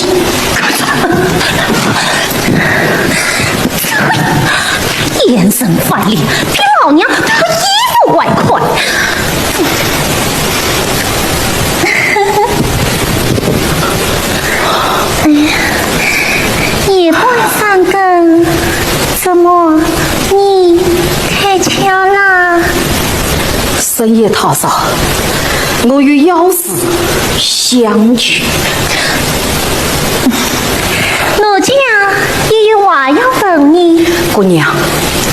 贱人范蠡，比老娘脱衣服还快。 哎呀，夜半三更，怎么你开窍啦？深夜太早，我有要事相求。奴家也有话要问你。姑娘，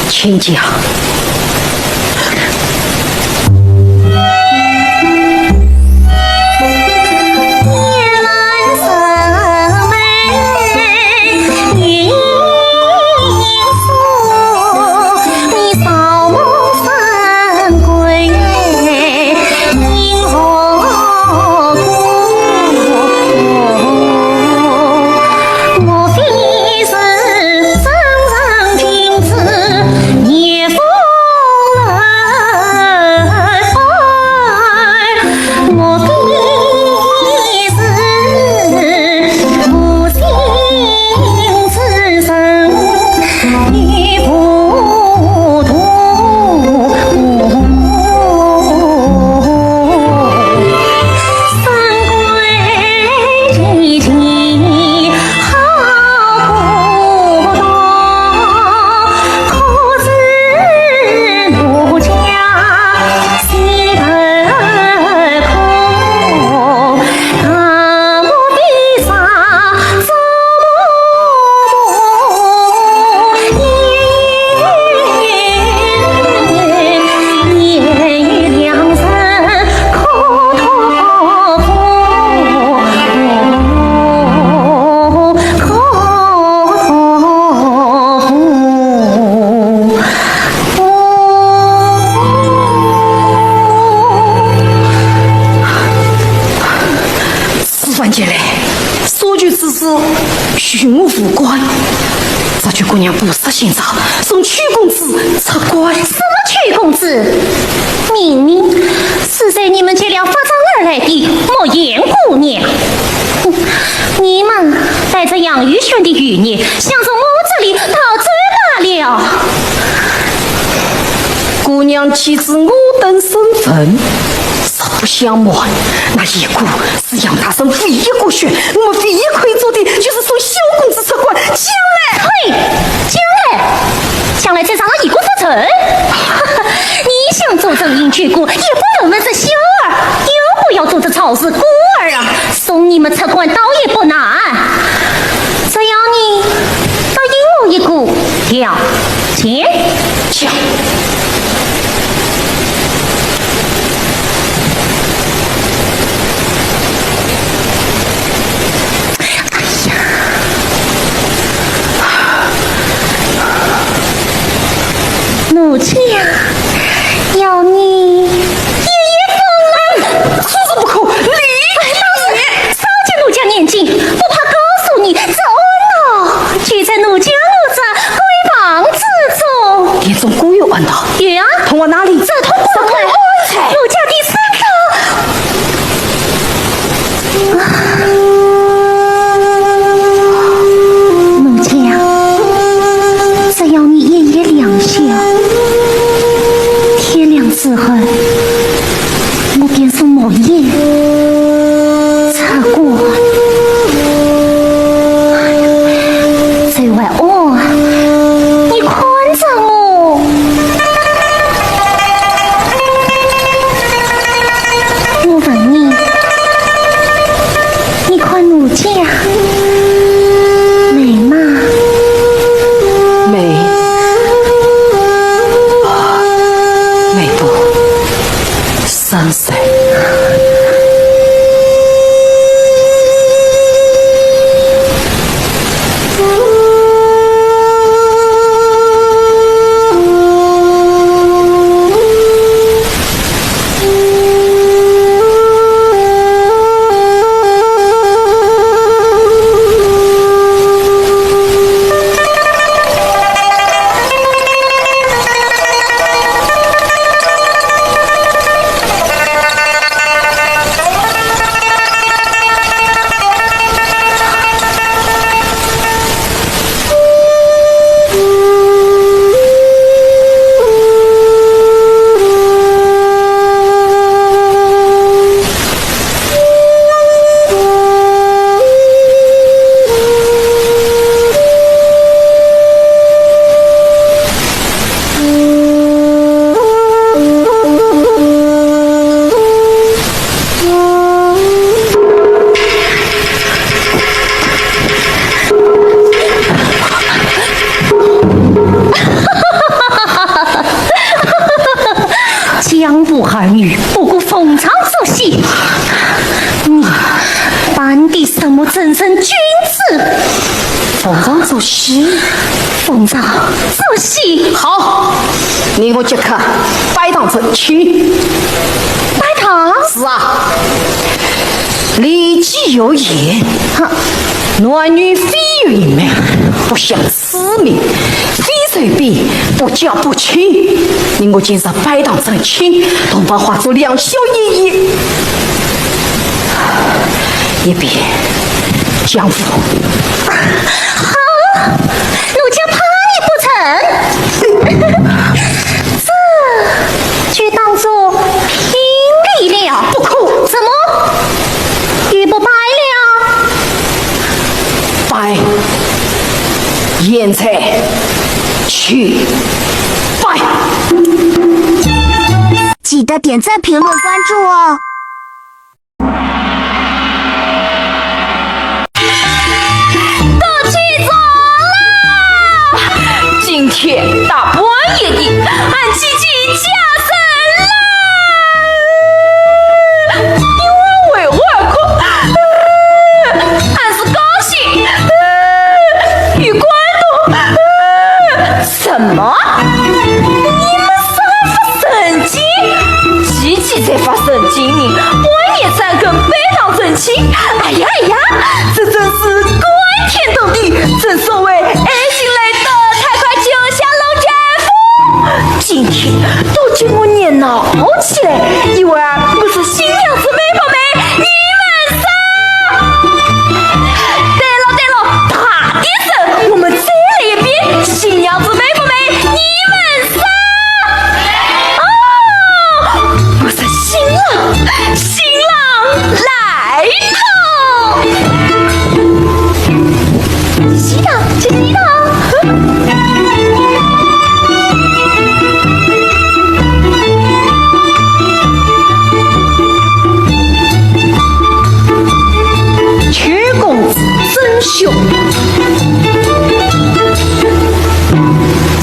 请讲。此番前来，所求之事与我无关。只求姑娘不杀心上，送邱公子出关。什么邱公子？明明是在你们劫粮发账而来的莫言姑娘。哼，你们带着杨玉轩的余孽，想从我这里逃走罢了。姑娘岂知我等身份？ 实不相瞒，那一个是杨大人唯一骨血，我们唯一可以做的就是送小公子出关。将来，呸！将来，将来再让他一个出城。你想做正营救国，也不问问这小二，又不要做这曹氏孤儿啊，送你们出关倒也不难。只要你答应我一个条件。行。 哎呀，奴家要你一一奉还。说是不可，理。哎，大人，少见奴家年纪，不怕告诉你，这案呢，就在奴家我这闺房之中。你总归有案头。有啊。通往哪里？这通往奴家的身上。 奴家，只要你一夜良宵，天亮之后，我便送莫言出关。哎呀，这回哦，你看着我。 我问你，你看奴家美吗？美。美不胜收。江湖儿女，不过逢场作戏。你扮的什么正人君子？逢场作戏？逢场作戏。好，你我即刻拜堂成亲。拜堂？是啊，礼记有言，哈，男女非一门，不相 此命，非随便不嫁不娶。你我今日拜堂成亲，同房化作两小一一。一边，江父。好，奴家怕你不成。这就当作应礼了。不可。怎么？又不拜了？ 拜，贤才去拜。记得点赞、评论、关注哦。到起床啦！今天大半夜的，俺姐姐家 生啦！因为为我而哭，俺是高兴，与感动。什么？你们是发神经？姐姐才发神经呢，半夜三更拜堂成亲。哎呀哎呀，这真是感天动地。正所谓爱情来得太快，就像龙卷风。 今天都叫我热闹起来，一会儿我是新娘子美不美？你们说？对了对了，大点声，我们再来一遍，新娘子美不美？你们说？哦，我是新郎，新郎来 来了！去洗澡，去洗澡。邱公子真凶。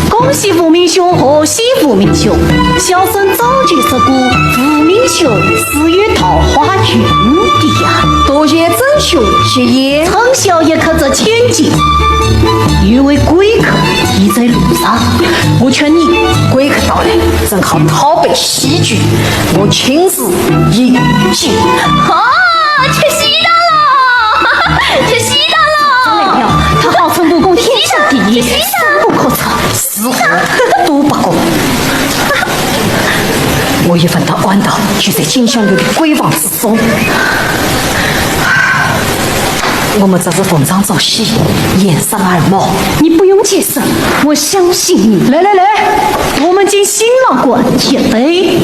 恭喜无名兄，贺喜无名兄。小生 早就说过，无名兄是有桃花运的呀。多谢真兄吉言。春宵一刻值千金。有位贵客已在路上，我劝你，贵客到来，正好讨杯喜酒，我亲自饮酒。哦，吃喜糖了，吃喜糖了。他号称武功天下第一，深不可测。 如何都不过。我已闻到暗道就在金香楼的闺房之中。我们这是逢场作戏，掩饰耳目。你不用解释，我相信你。来来来，我们敬新郎官一杯。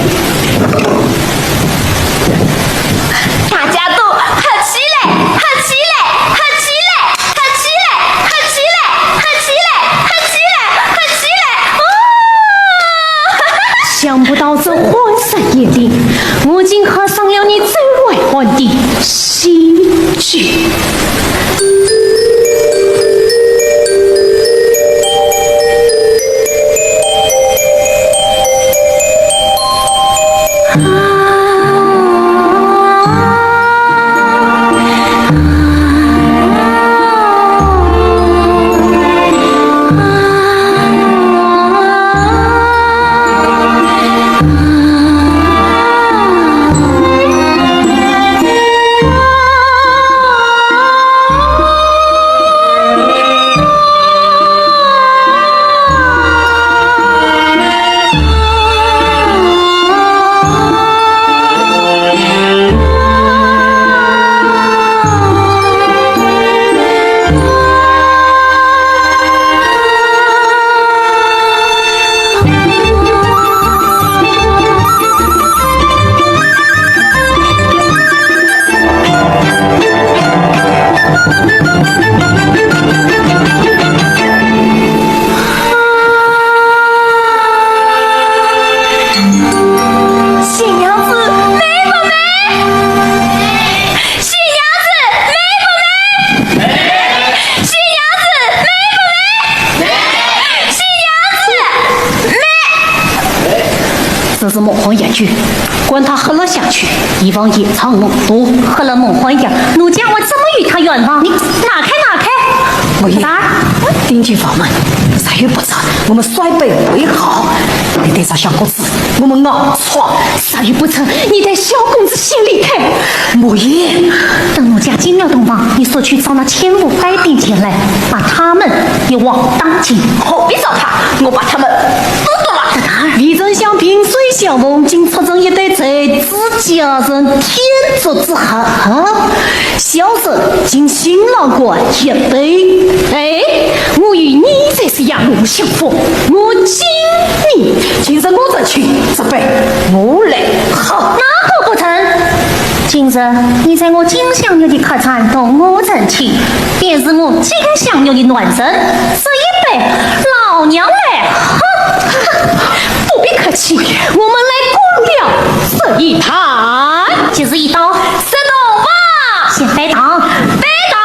大家都喝起来，喝起来，喝起来！ 喝起来，喝起来，喝起来，喝起来，喝起来！哦！想不到这荒山野岭，我竟喝上了你最为欢的喜酒。我也去，管他黑了下去。一望夜长梦多，黑了梦幻夜，奴家我怎么与他冤枉？你拿开，拿开！我也啥？顶级房门，啥也不成，我们摔杯为好。你得着小公子，我们硬闯，啥也不成，你带小公子心里开。我也，等奴家进了洞房，你速去找那千户百店前来，把他们一网打尽。何必找他？我把他们都剁了。李丞相萍水相逢，竟促成一对才子佳人，天作之合。小生敬新郎官一杯。哎，我与你才是狭路相逢，我敬你。今日我这去，这杯我来喝。那可不成。今日你在我金镶玉的客栈同我成亲，便是我金镶玉的男人，这一杯老娘来喝。不必客气，我们来过了这一坛。吉时已到，食东吧。先拜堂。拜堂。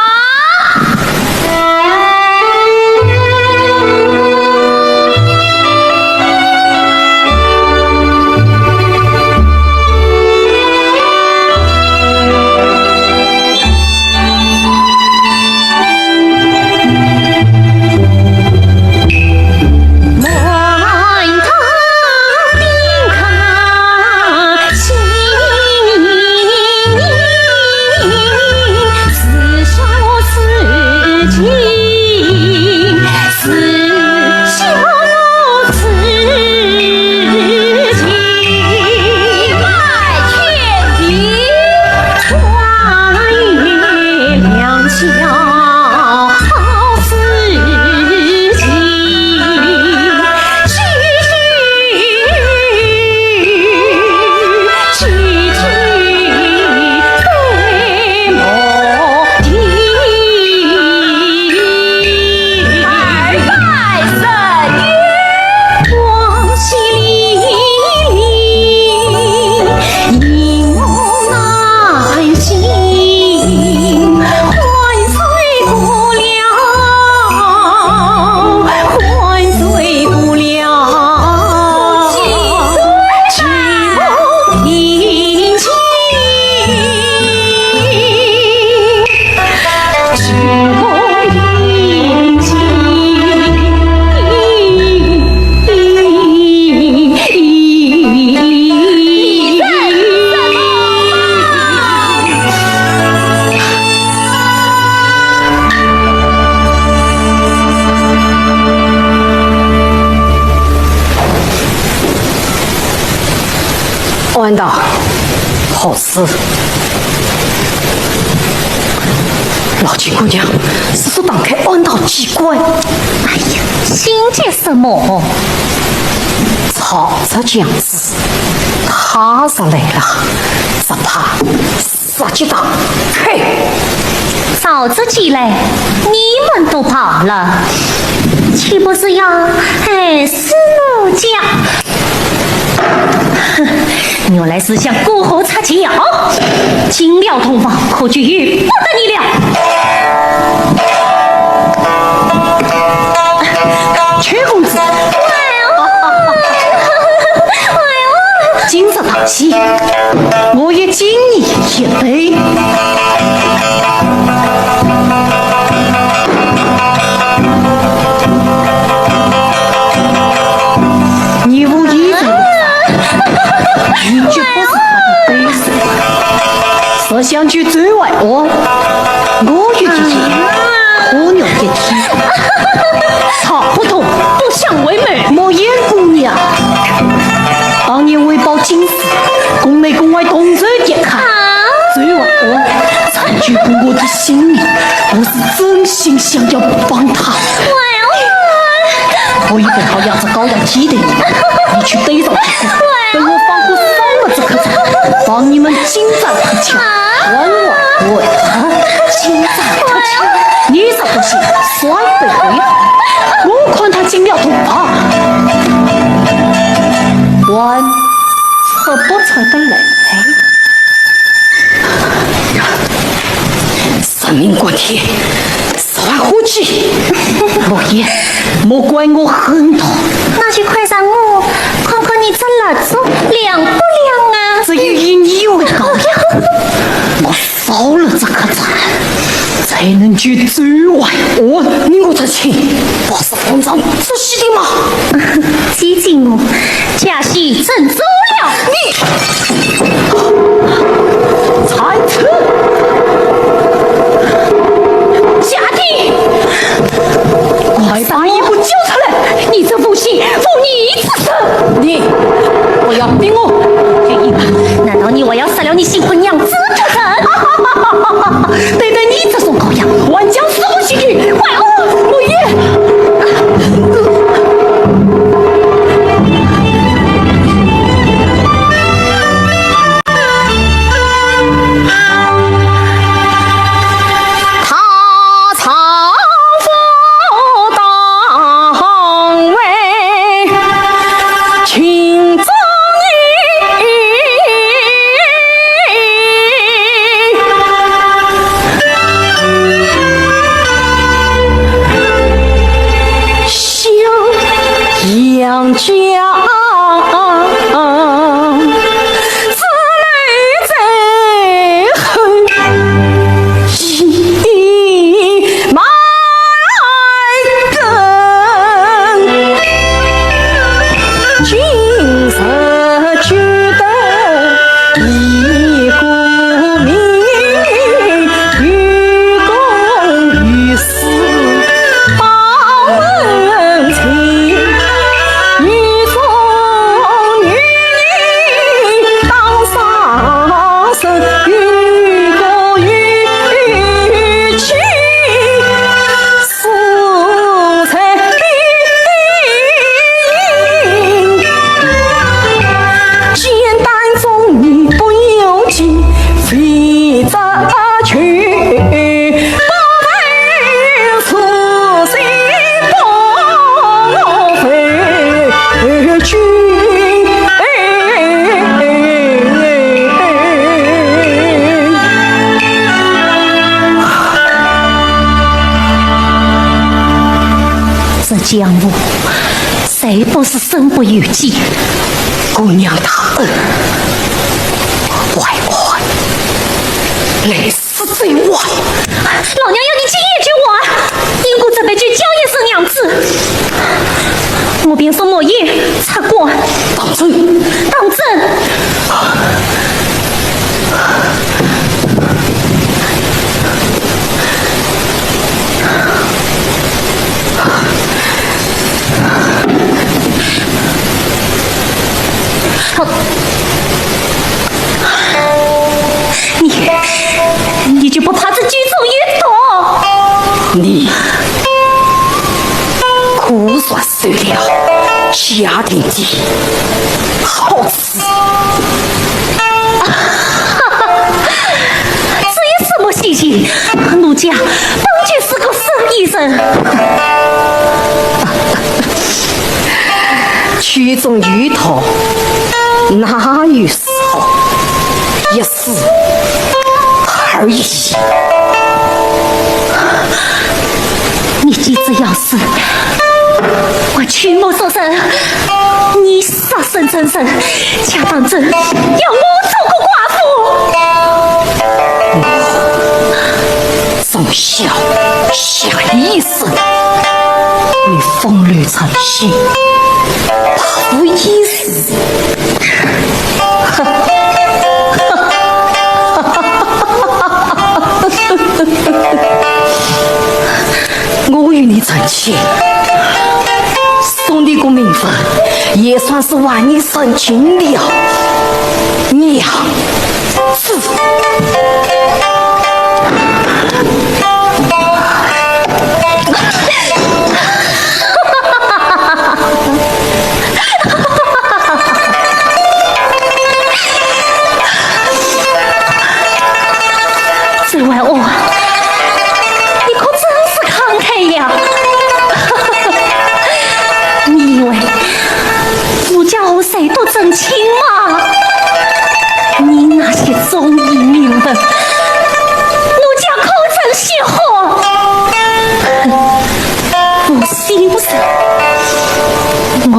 安道，好事。老金姑娘，速速打开安道机关。哎呀，心急什么？曹植将至，他若来了，只怕 杀鸡打开。曹植既来，你们都跑了，岂不是要害死奴家？哼，原来是想过河拆桥。进了洞房，可就由不得你了。邱公子。哎呦，哎呦。 今日大喜，我也敬你一杯。你无意中，你绝不是他的对手。 说想去追外我，我与姐姐苦了一天，吵不通，不相为谋。莫言姑娘，当年为报金师，宫内宫外同仇敌忾，追外我，早就顾我的性命，我是真心想要帮他。 我一定要让这高阳记得你，你去对上去，等我放过扫墓这口子，帮你们金簪脱壳，还我我金簪脱壳，你这不行，摔杯回，我看他进了洞房，还出不出得来？哎。 神明管天，十万火急。老爷，莫怪我狠毒。那就快让我看看你这蜡烛亮不亮啊？只有以你为高，我烧了这颗炭，才能救周文安。你我之情，不是逢场作戏的吗？激进我，假戏真做了。你，残次！家丁，快把衣服交出来！你这负心负义之人！你不要逼我！难道你还要杀了你新婚娘子不成？对待你这种羔羊，还讲什么信誉？快活！我也……他丈夫当为情中人，想杨家 姊妹最后一脉根，今日救得一个名，有功于 当门亲，女中女里当上身，有功于亲，事在必行。简单中你不用急，非则去。 这江湖，谁不是身不由己？姑娘大恩，外患来 是罪过。老娘要你今夜救我，因故这杯酒浇一声娘子，我便送莫言出关。当真？当真。好。 你，你就不怕这酒中有毒？你果然受了家庭的好处。这有什么稀奇？奴家本就是个生意人。 酒中有毒，哪有事好？一试而已。你既知要死，我屈目作声，你杀身成神，假当真要我做个寡妇？ 从小下一生，你风流成性，不一世。我与你成亲，送你个名分，也算是还你人情了。娘子。 周文安，你可真是慷慨呀！你以为 奴家和谁都成亲吗？你那些中意名分，奴家可曾稀罕？我心上，我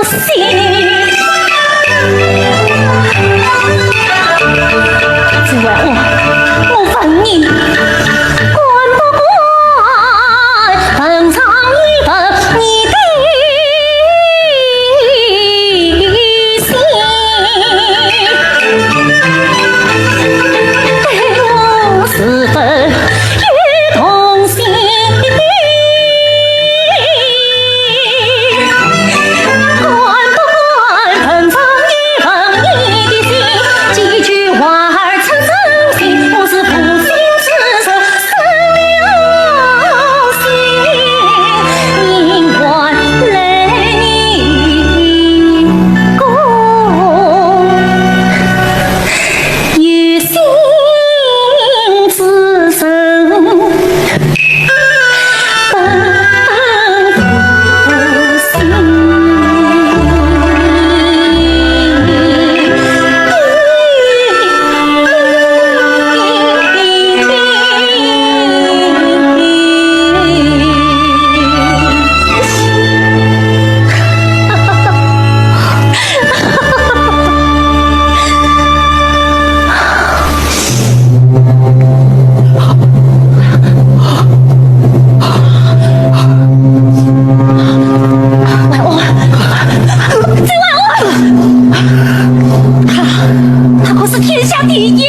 子外，我问你，敢不敢问上一问你的心？对我是否有动心的？ 外公，这外公，他，他可是天下第一。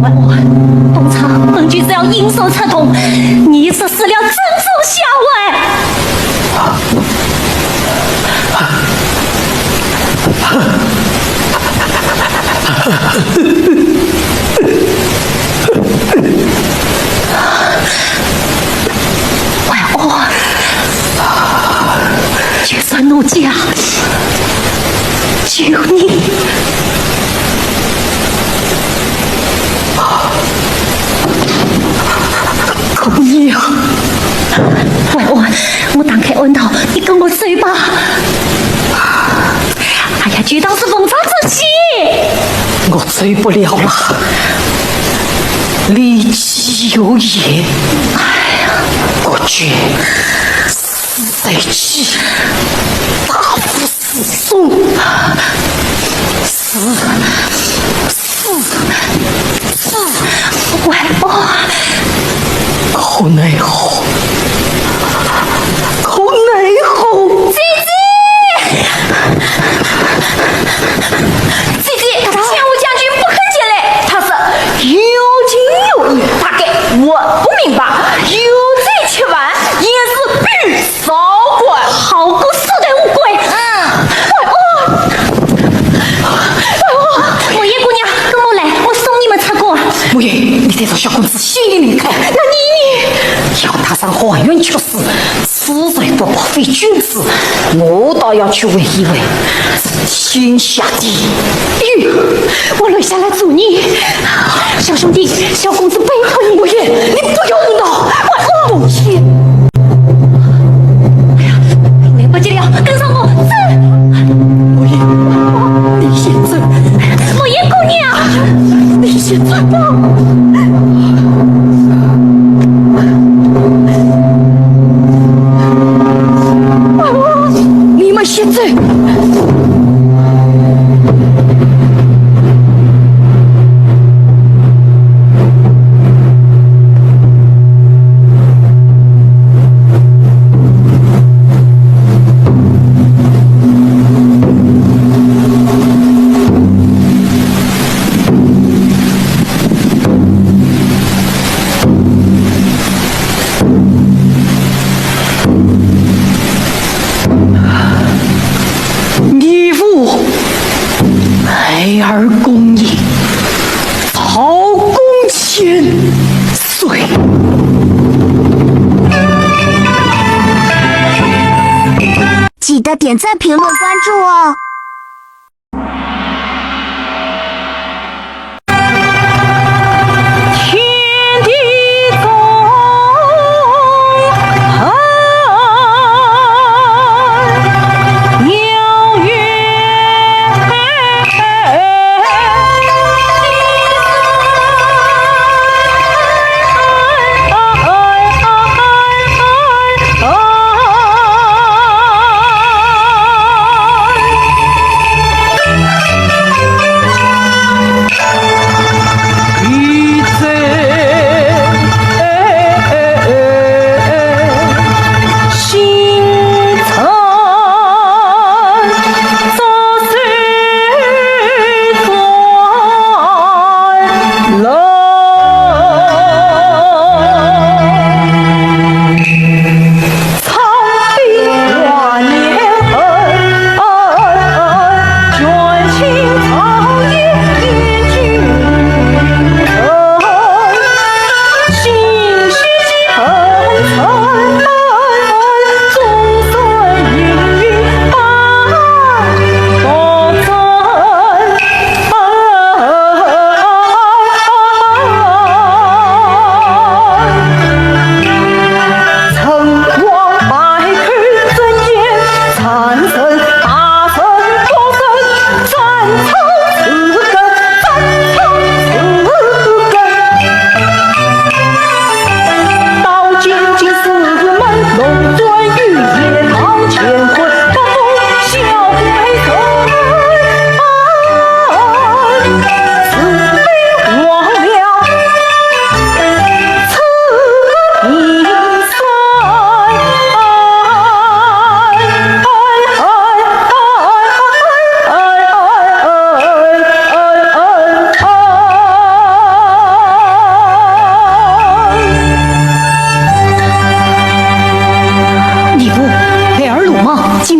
外公，东厂本局只要应手策动，你这死了正中下怀。 外公，就算奴家救你。 姑娘。外公，我打开暗道，你跟我走吧。哎呀，就当是逢场作戏。我走不了了，李继有言，哎呀，国君死在即，大夫 死，死，死，死，外公。可奈何，可奈何。姐姐，姐姐，千户将军不肯前来，他说有情有义，大概我不明白，有罪吃饭，也是必 少管。好个色胆乌龟！嗯。外公，外公，墨云姑娘，跟我来，我送你们出关。墨云，你再让小公子心里难看。那你？要踏上黄云曲水，此人不配非君子，我倒要去问一问。 天下第一。我留下来助你。小兄弟，小公子拜托你。墨云，你不要胡闹。我，我，墨云。哎呀，来不及了，跟上我，走。墨云，你先走。墨云姑娘，你先走吧。 你们先走。你父孩儿共饮，曹公千岁。记得点赞、评论、关注哦。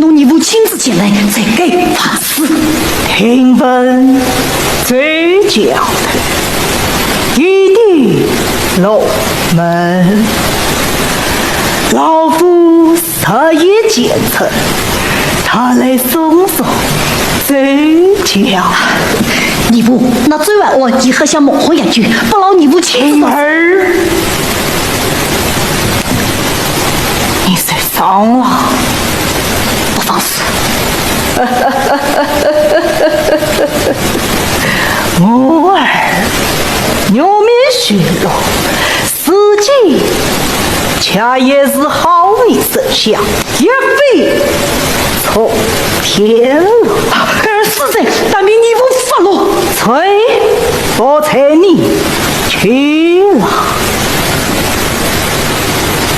等义父亲自前来，再改法子。听闻周教头已经落门，老夫日夜兼程，特来送送周教。义父，那周万安已喝下猛火药酒，不劳义父亲自。平儿，你受伤了？不妨事。我儿，玉面须落， 自己恰也是好你身下一飞冲天了。儿死罪，但命义父发落。罪不在你，去了。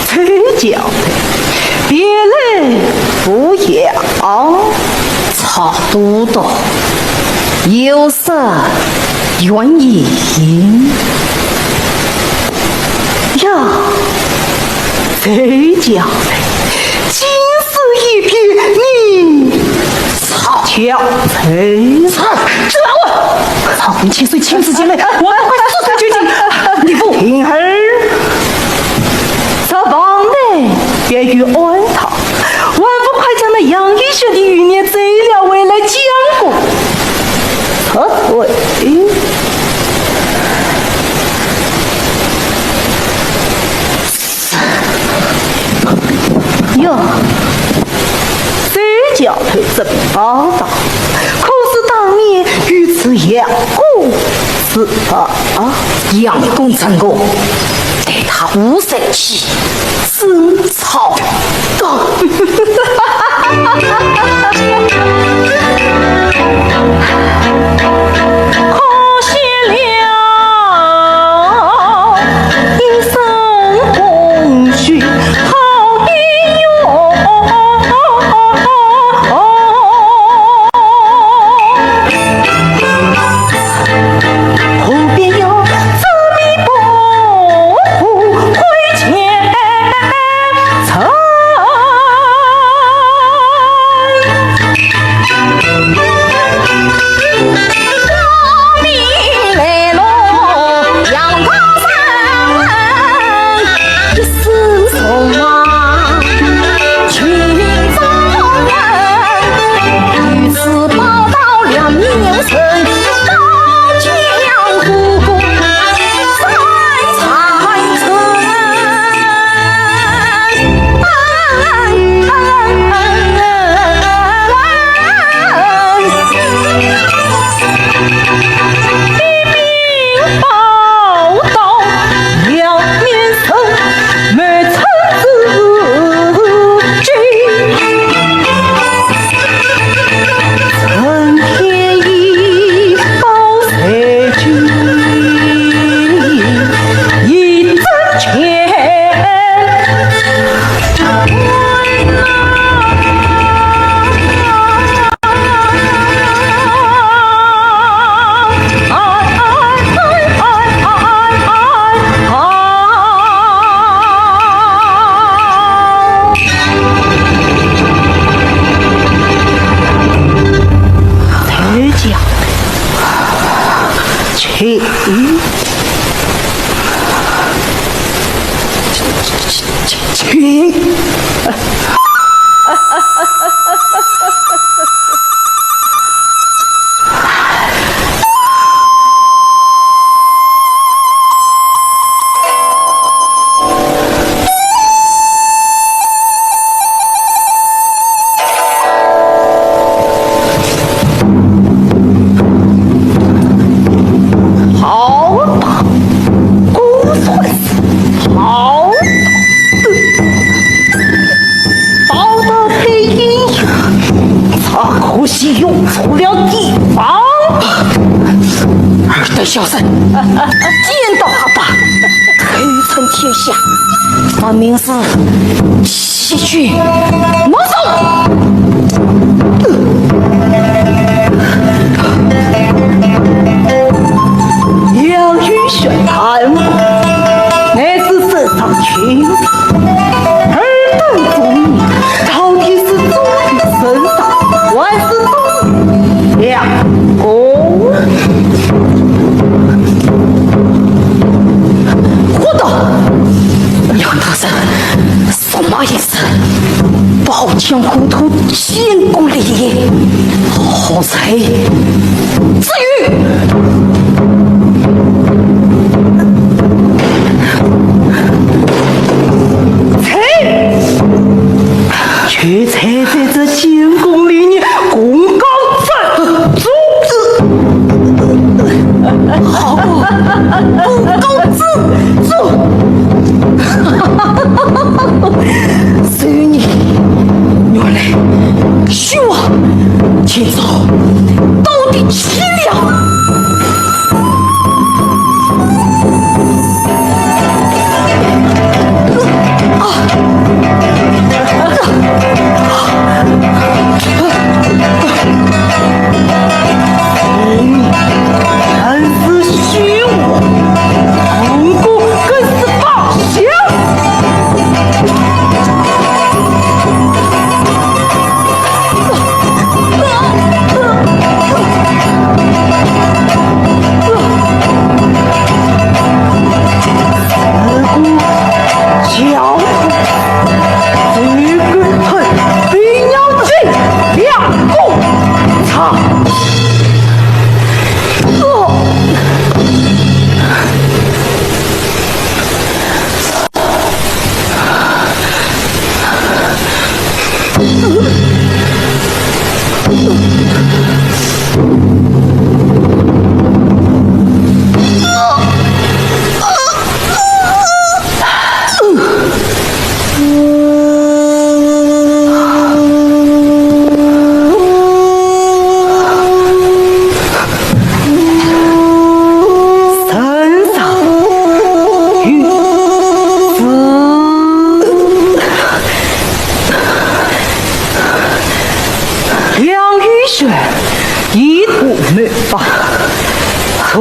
周教头，别来无恙。差不多。有 这原因呀，周教头，竟是一片泥。操！叫谁？操！这我，操！你千岁亲自前来，我们快速速就近。你不，平儿，这房内便有暗道，还不快将那杨玉雪的余孽追了回来讲过？ 啊，我，嗯。哟，周教头这么霸道，可是当年与此杨公是啊，杨公成功，待他无生气。 真操蛋！可惜了一身功序好比哟。 好大，果然是好大。宝刀配阴阳，只可惜用错了地方。尔等小人，见刀下把，口称天下，分明是 欺君瞒上。杨玉雪贪污，乃是世上群臣，尔等忠义，到底是忠于谁？国土建功立业，何罪之有？罪，就罪在这建功立业，功高震主。好不，功高震主。 是你，原来是我，今朝到底去了。啊！ 还是虚我，功高更是发笑。如果叫 这个退兵要进两个长。哦。 梁玉泉意图谋反，罪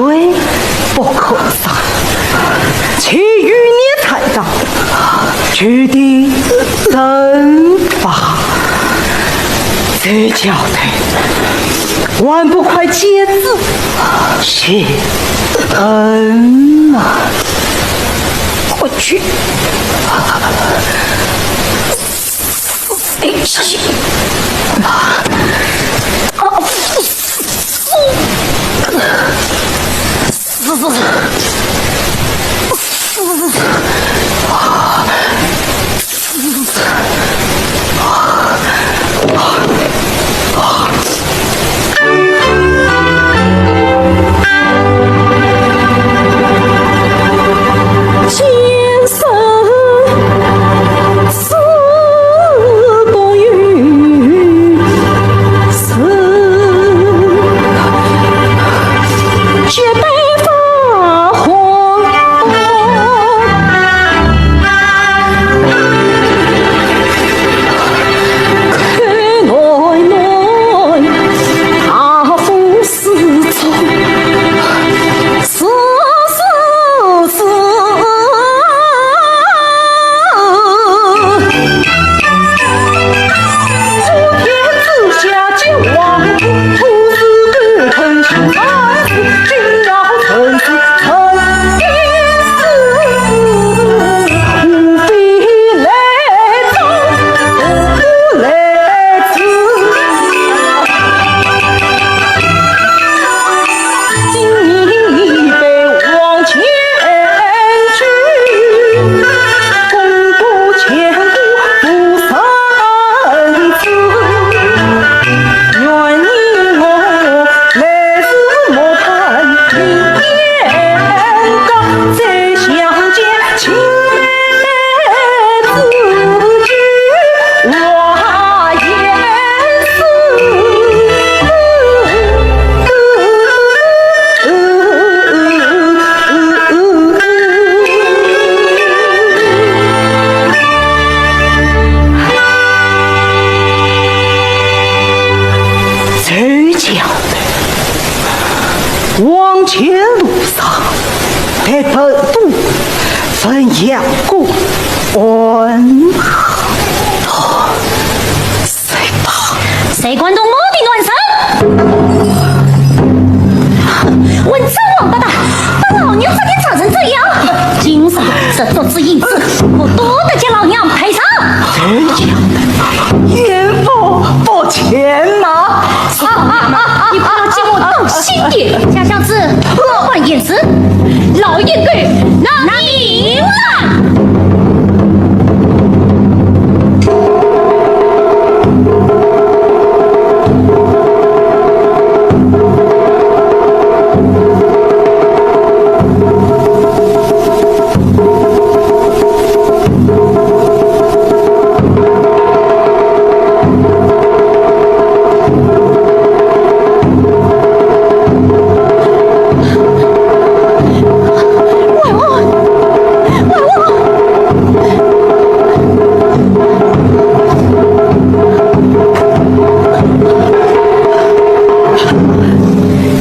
不可赦，其余孽才当，就地正法。这丫头，还不快接旨谢恩啊！我去。 哎，小心！啊，啊，周家的往前路上，待本都汾阳国安好。 谁打？谁敢动我的男人？混账王八蛋，把老娘发点咋成这样？今日这桌子椅子，我都得给老娘赔偿。冤枉，抱歉呐。啊啊啊啊！你不要激我动心的，家小子，换言辞，老爷给拿你来。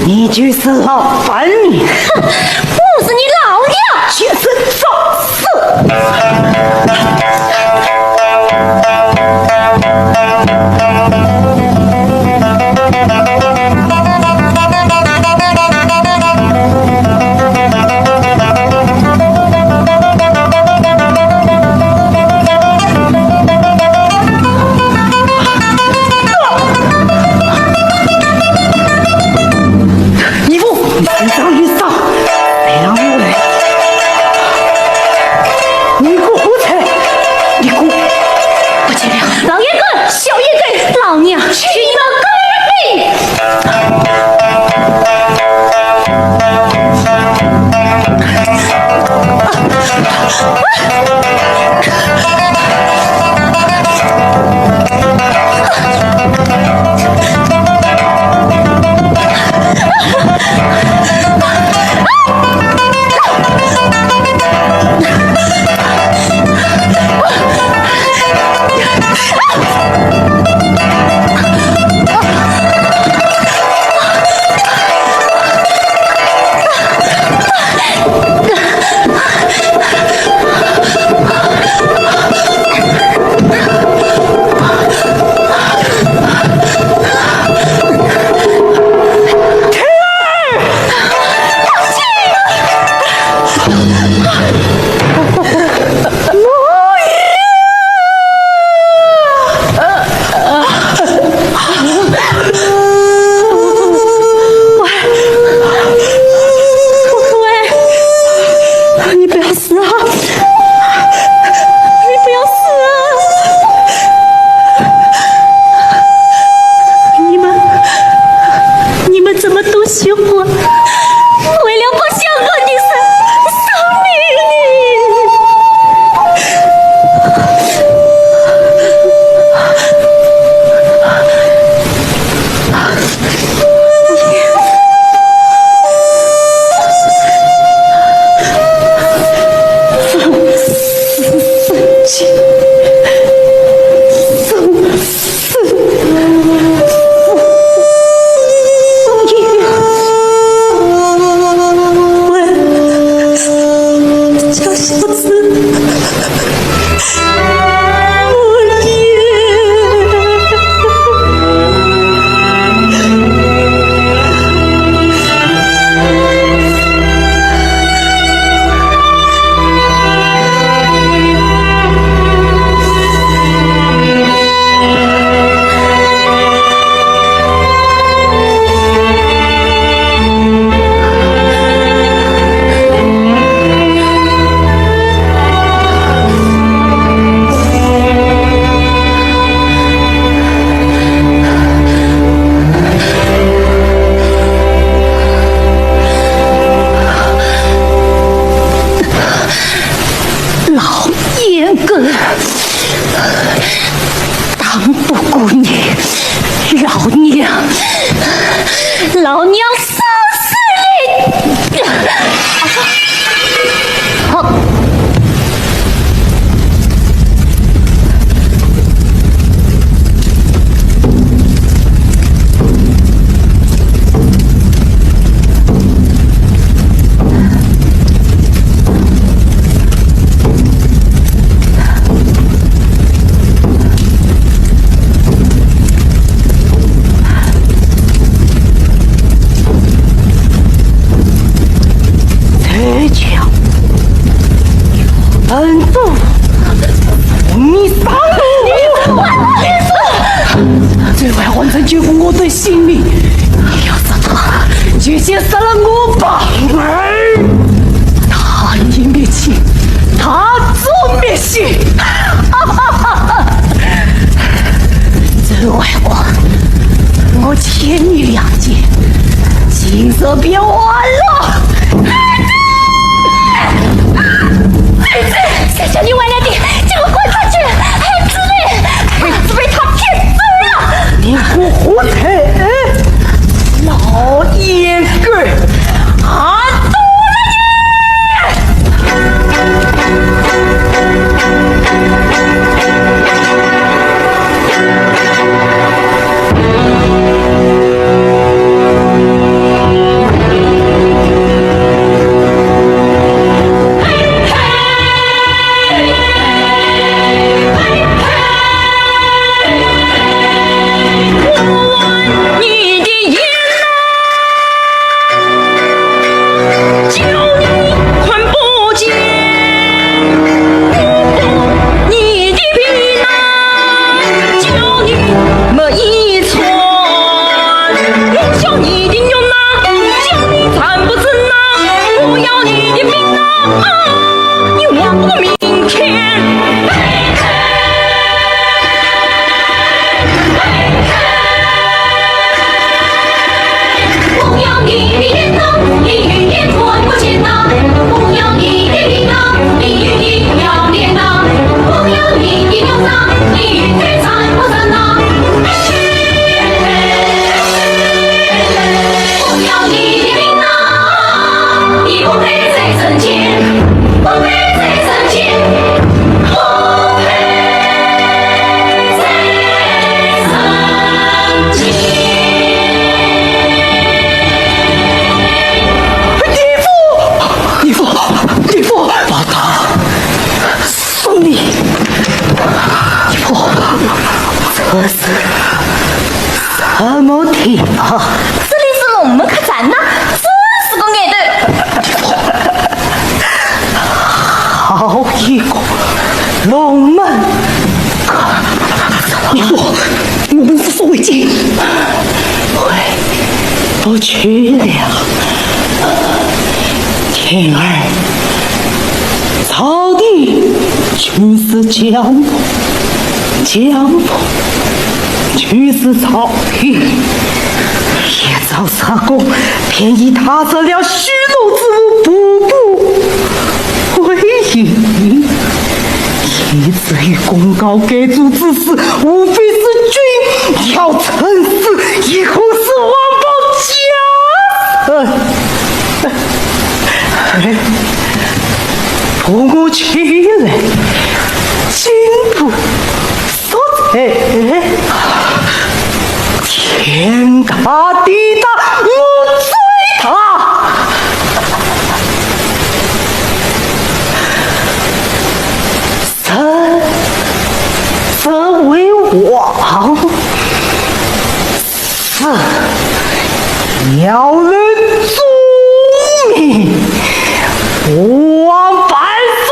你就是老板。哼，我是你老娘。就是找死。义父，你身上有伤。救我的性命。你要杀他，就先杀了我吧。哎，他一灭亲，他自灭亲。周怀广，我欠你两件，今日便完了。 姐姐，谢谢你，为了你，叫我滚出去，孩子嘞，孩子被他骗走了。你个混蛋，老烟鬼，俺打了你！ 义父，义父，义父，报答送礼。义父，这是什么地方？这里是龙门客栈呐，真是个眼头。 好一个龙门！义父，我们速速回京。回不去了。天儿，朝廷就是江父，江父就是朝廷。 曹操便已踏着了许诺之物，步步为营。以至于功高盖主之势，无非是君要趁势，亦或是谎报家臣。哎，扶我起来，进步。 说：“哎，天大地大，我最大。身，身为王，是要论忠名，吾王万岁！”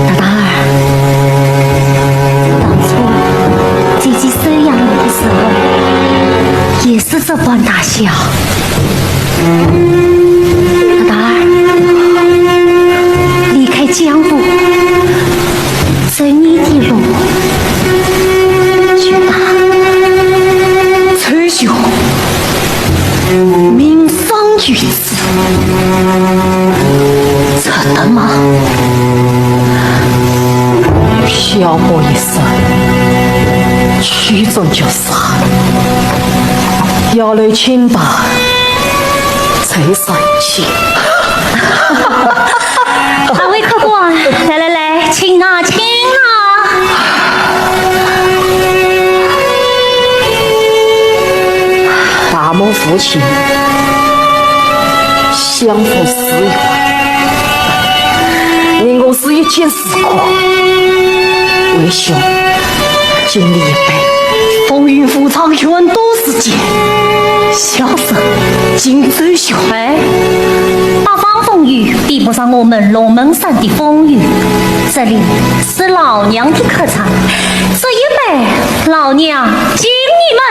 大胆儿，当初姐姐收养你的时候，也是这般大小。大胆儿，离开江府，走你的路，去吧，周兄，命丧于此。值得吗？漂泊一生，曲终就散，要留清白，再相见。二位客官，来来来，请啊，请啊。大漠无情，相逢思远。人我是一见如故。为兄，敬你一杯。风雨无常，愿赌时间。小生敬周兄。哎，八方风雨比不上我们龙门山的风雨。这里是老娘的客栈，这一杯，老娘敬你们。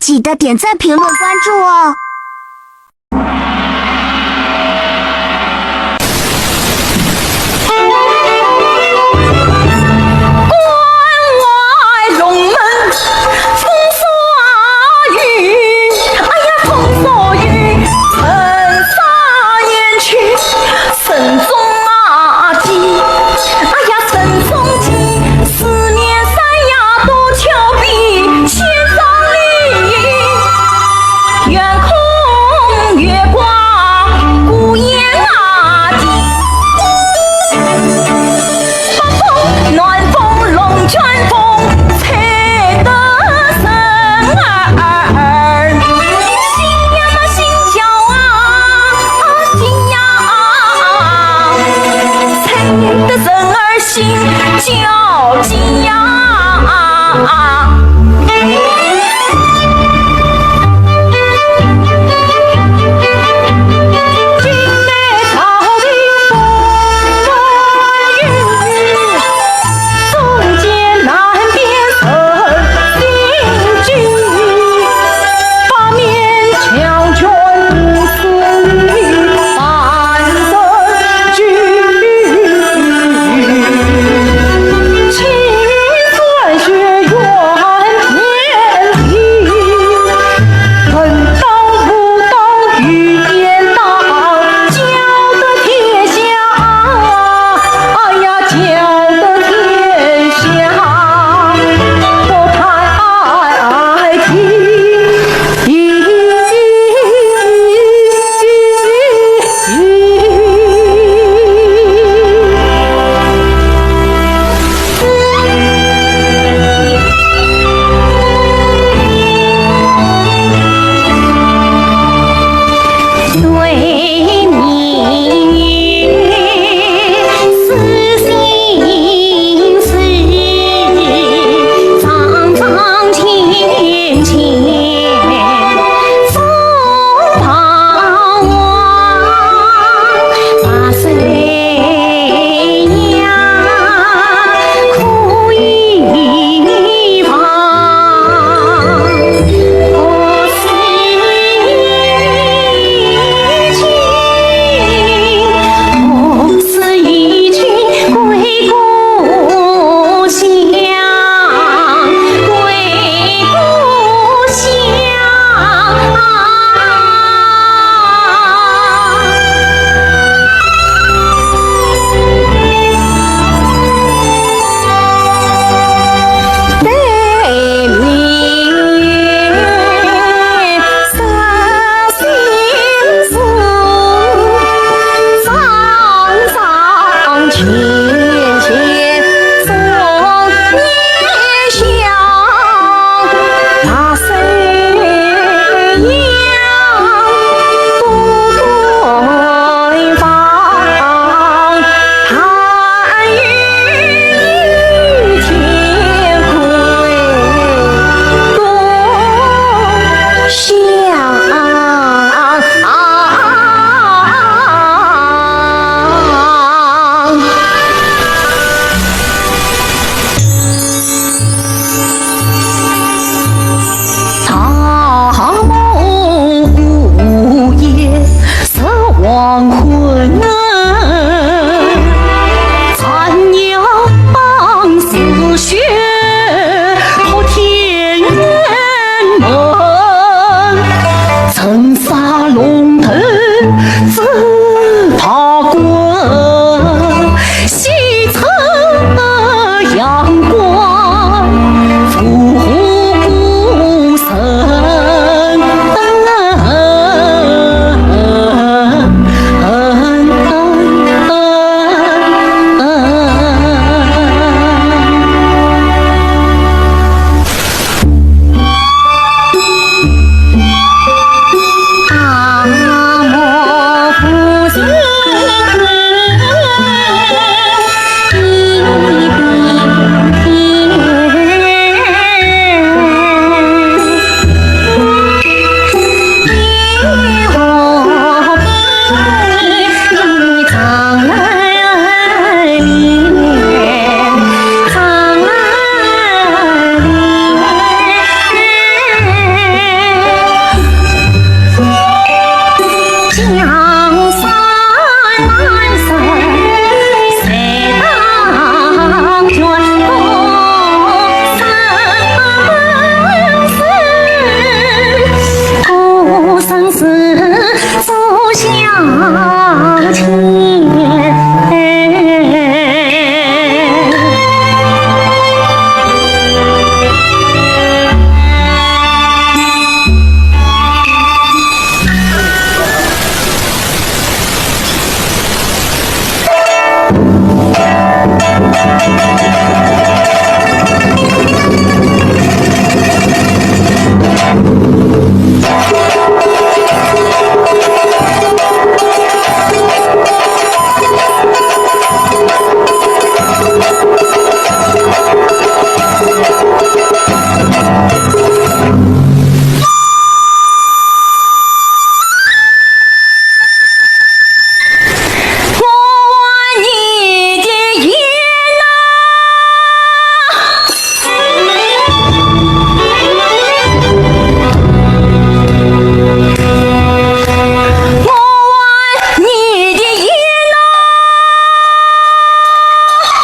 记得点赞、评论、关注哦。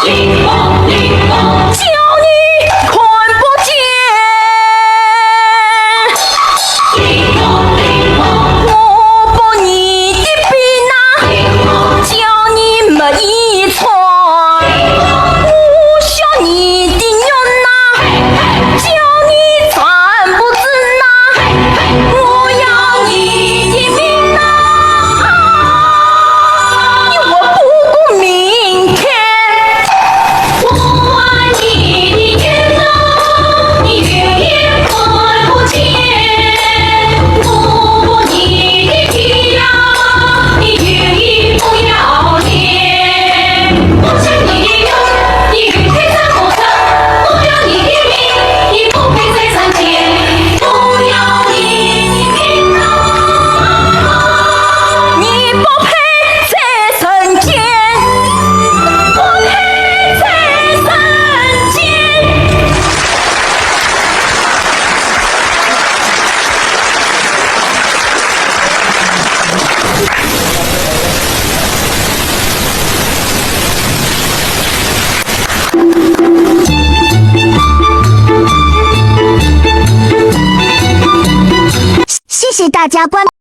叫你看不见。我把你的病啊，叫你没医穿。我削你的肉啊，叫你站不直啊。我要你的命啊，你活不过明天。 我把你的天啊，你永远看不见。我把你的地呀，你永远不要脸。我将你的肉，你永远长不成。我要你的命，你不配在人间。我要你的命啊，你不配 在人间，不配在人间。谢谢大家观。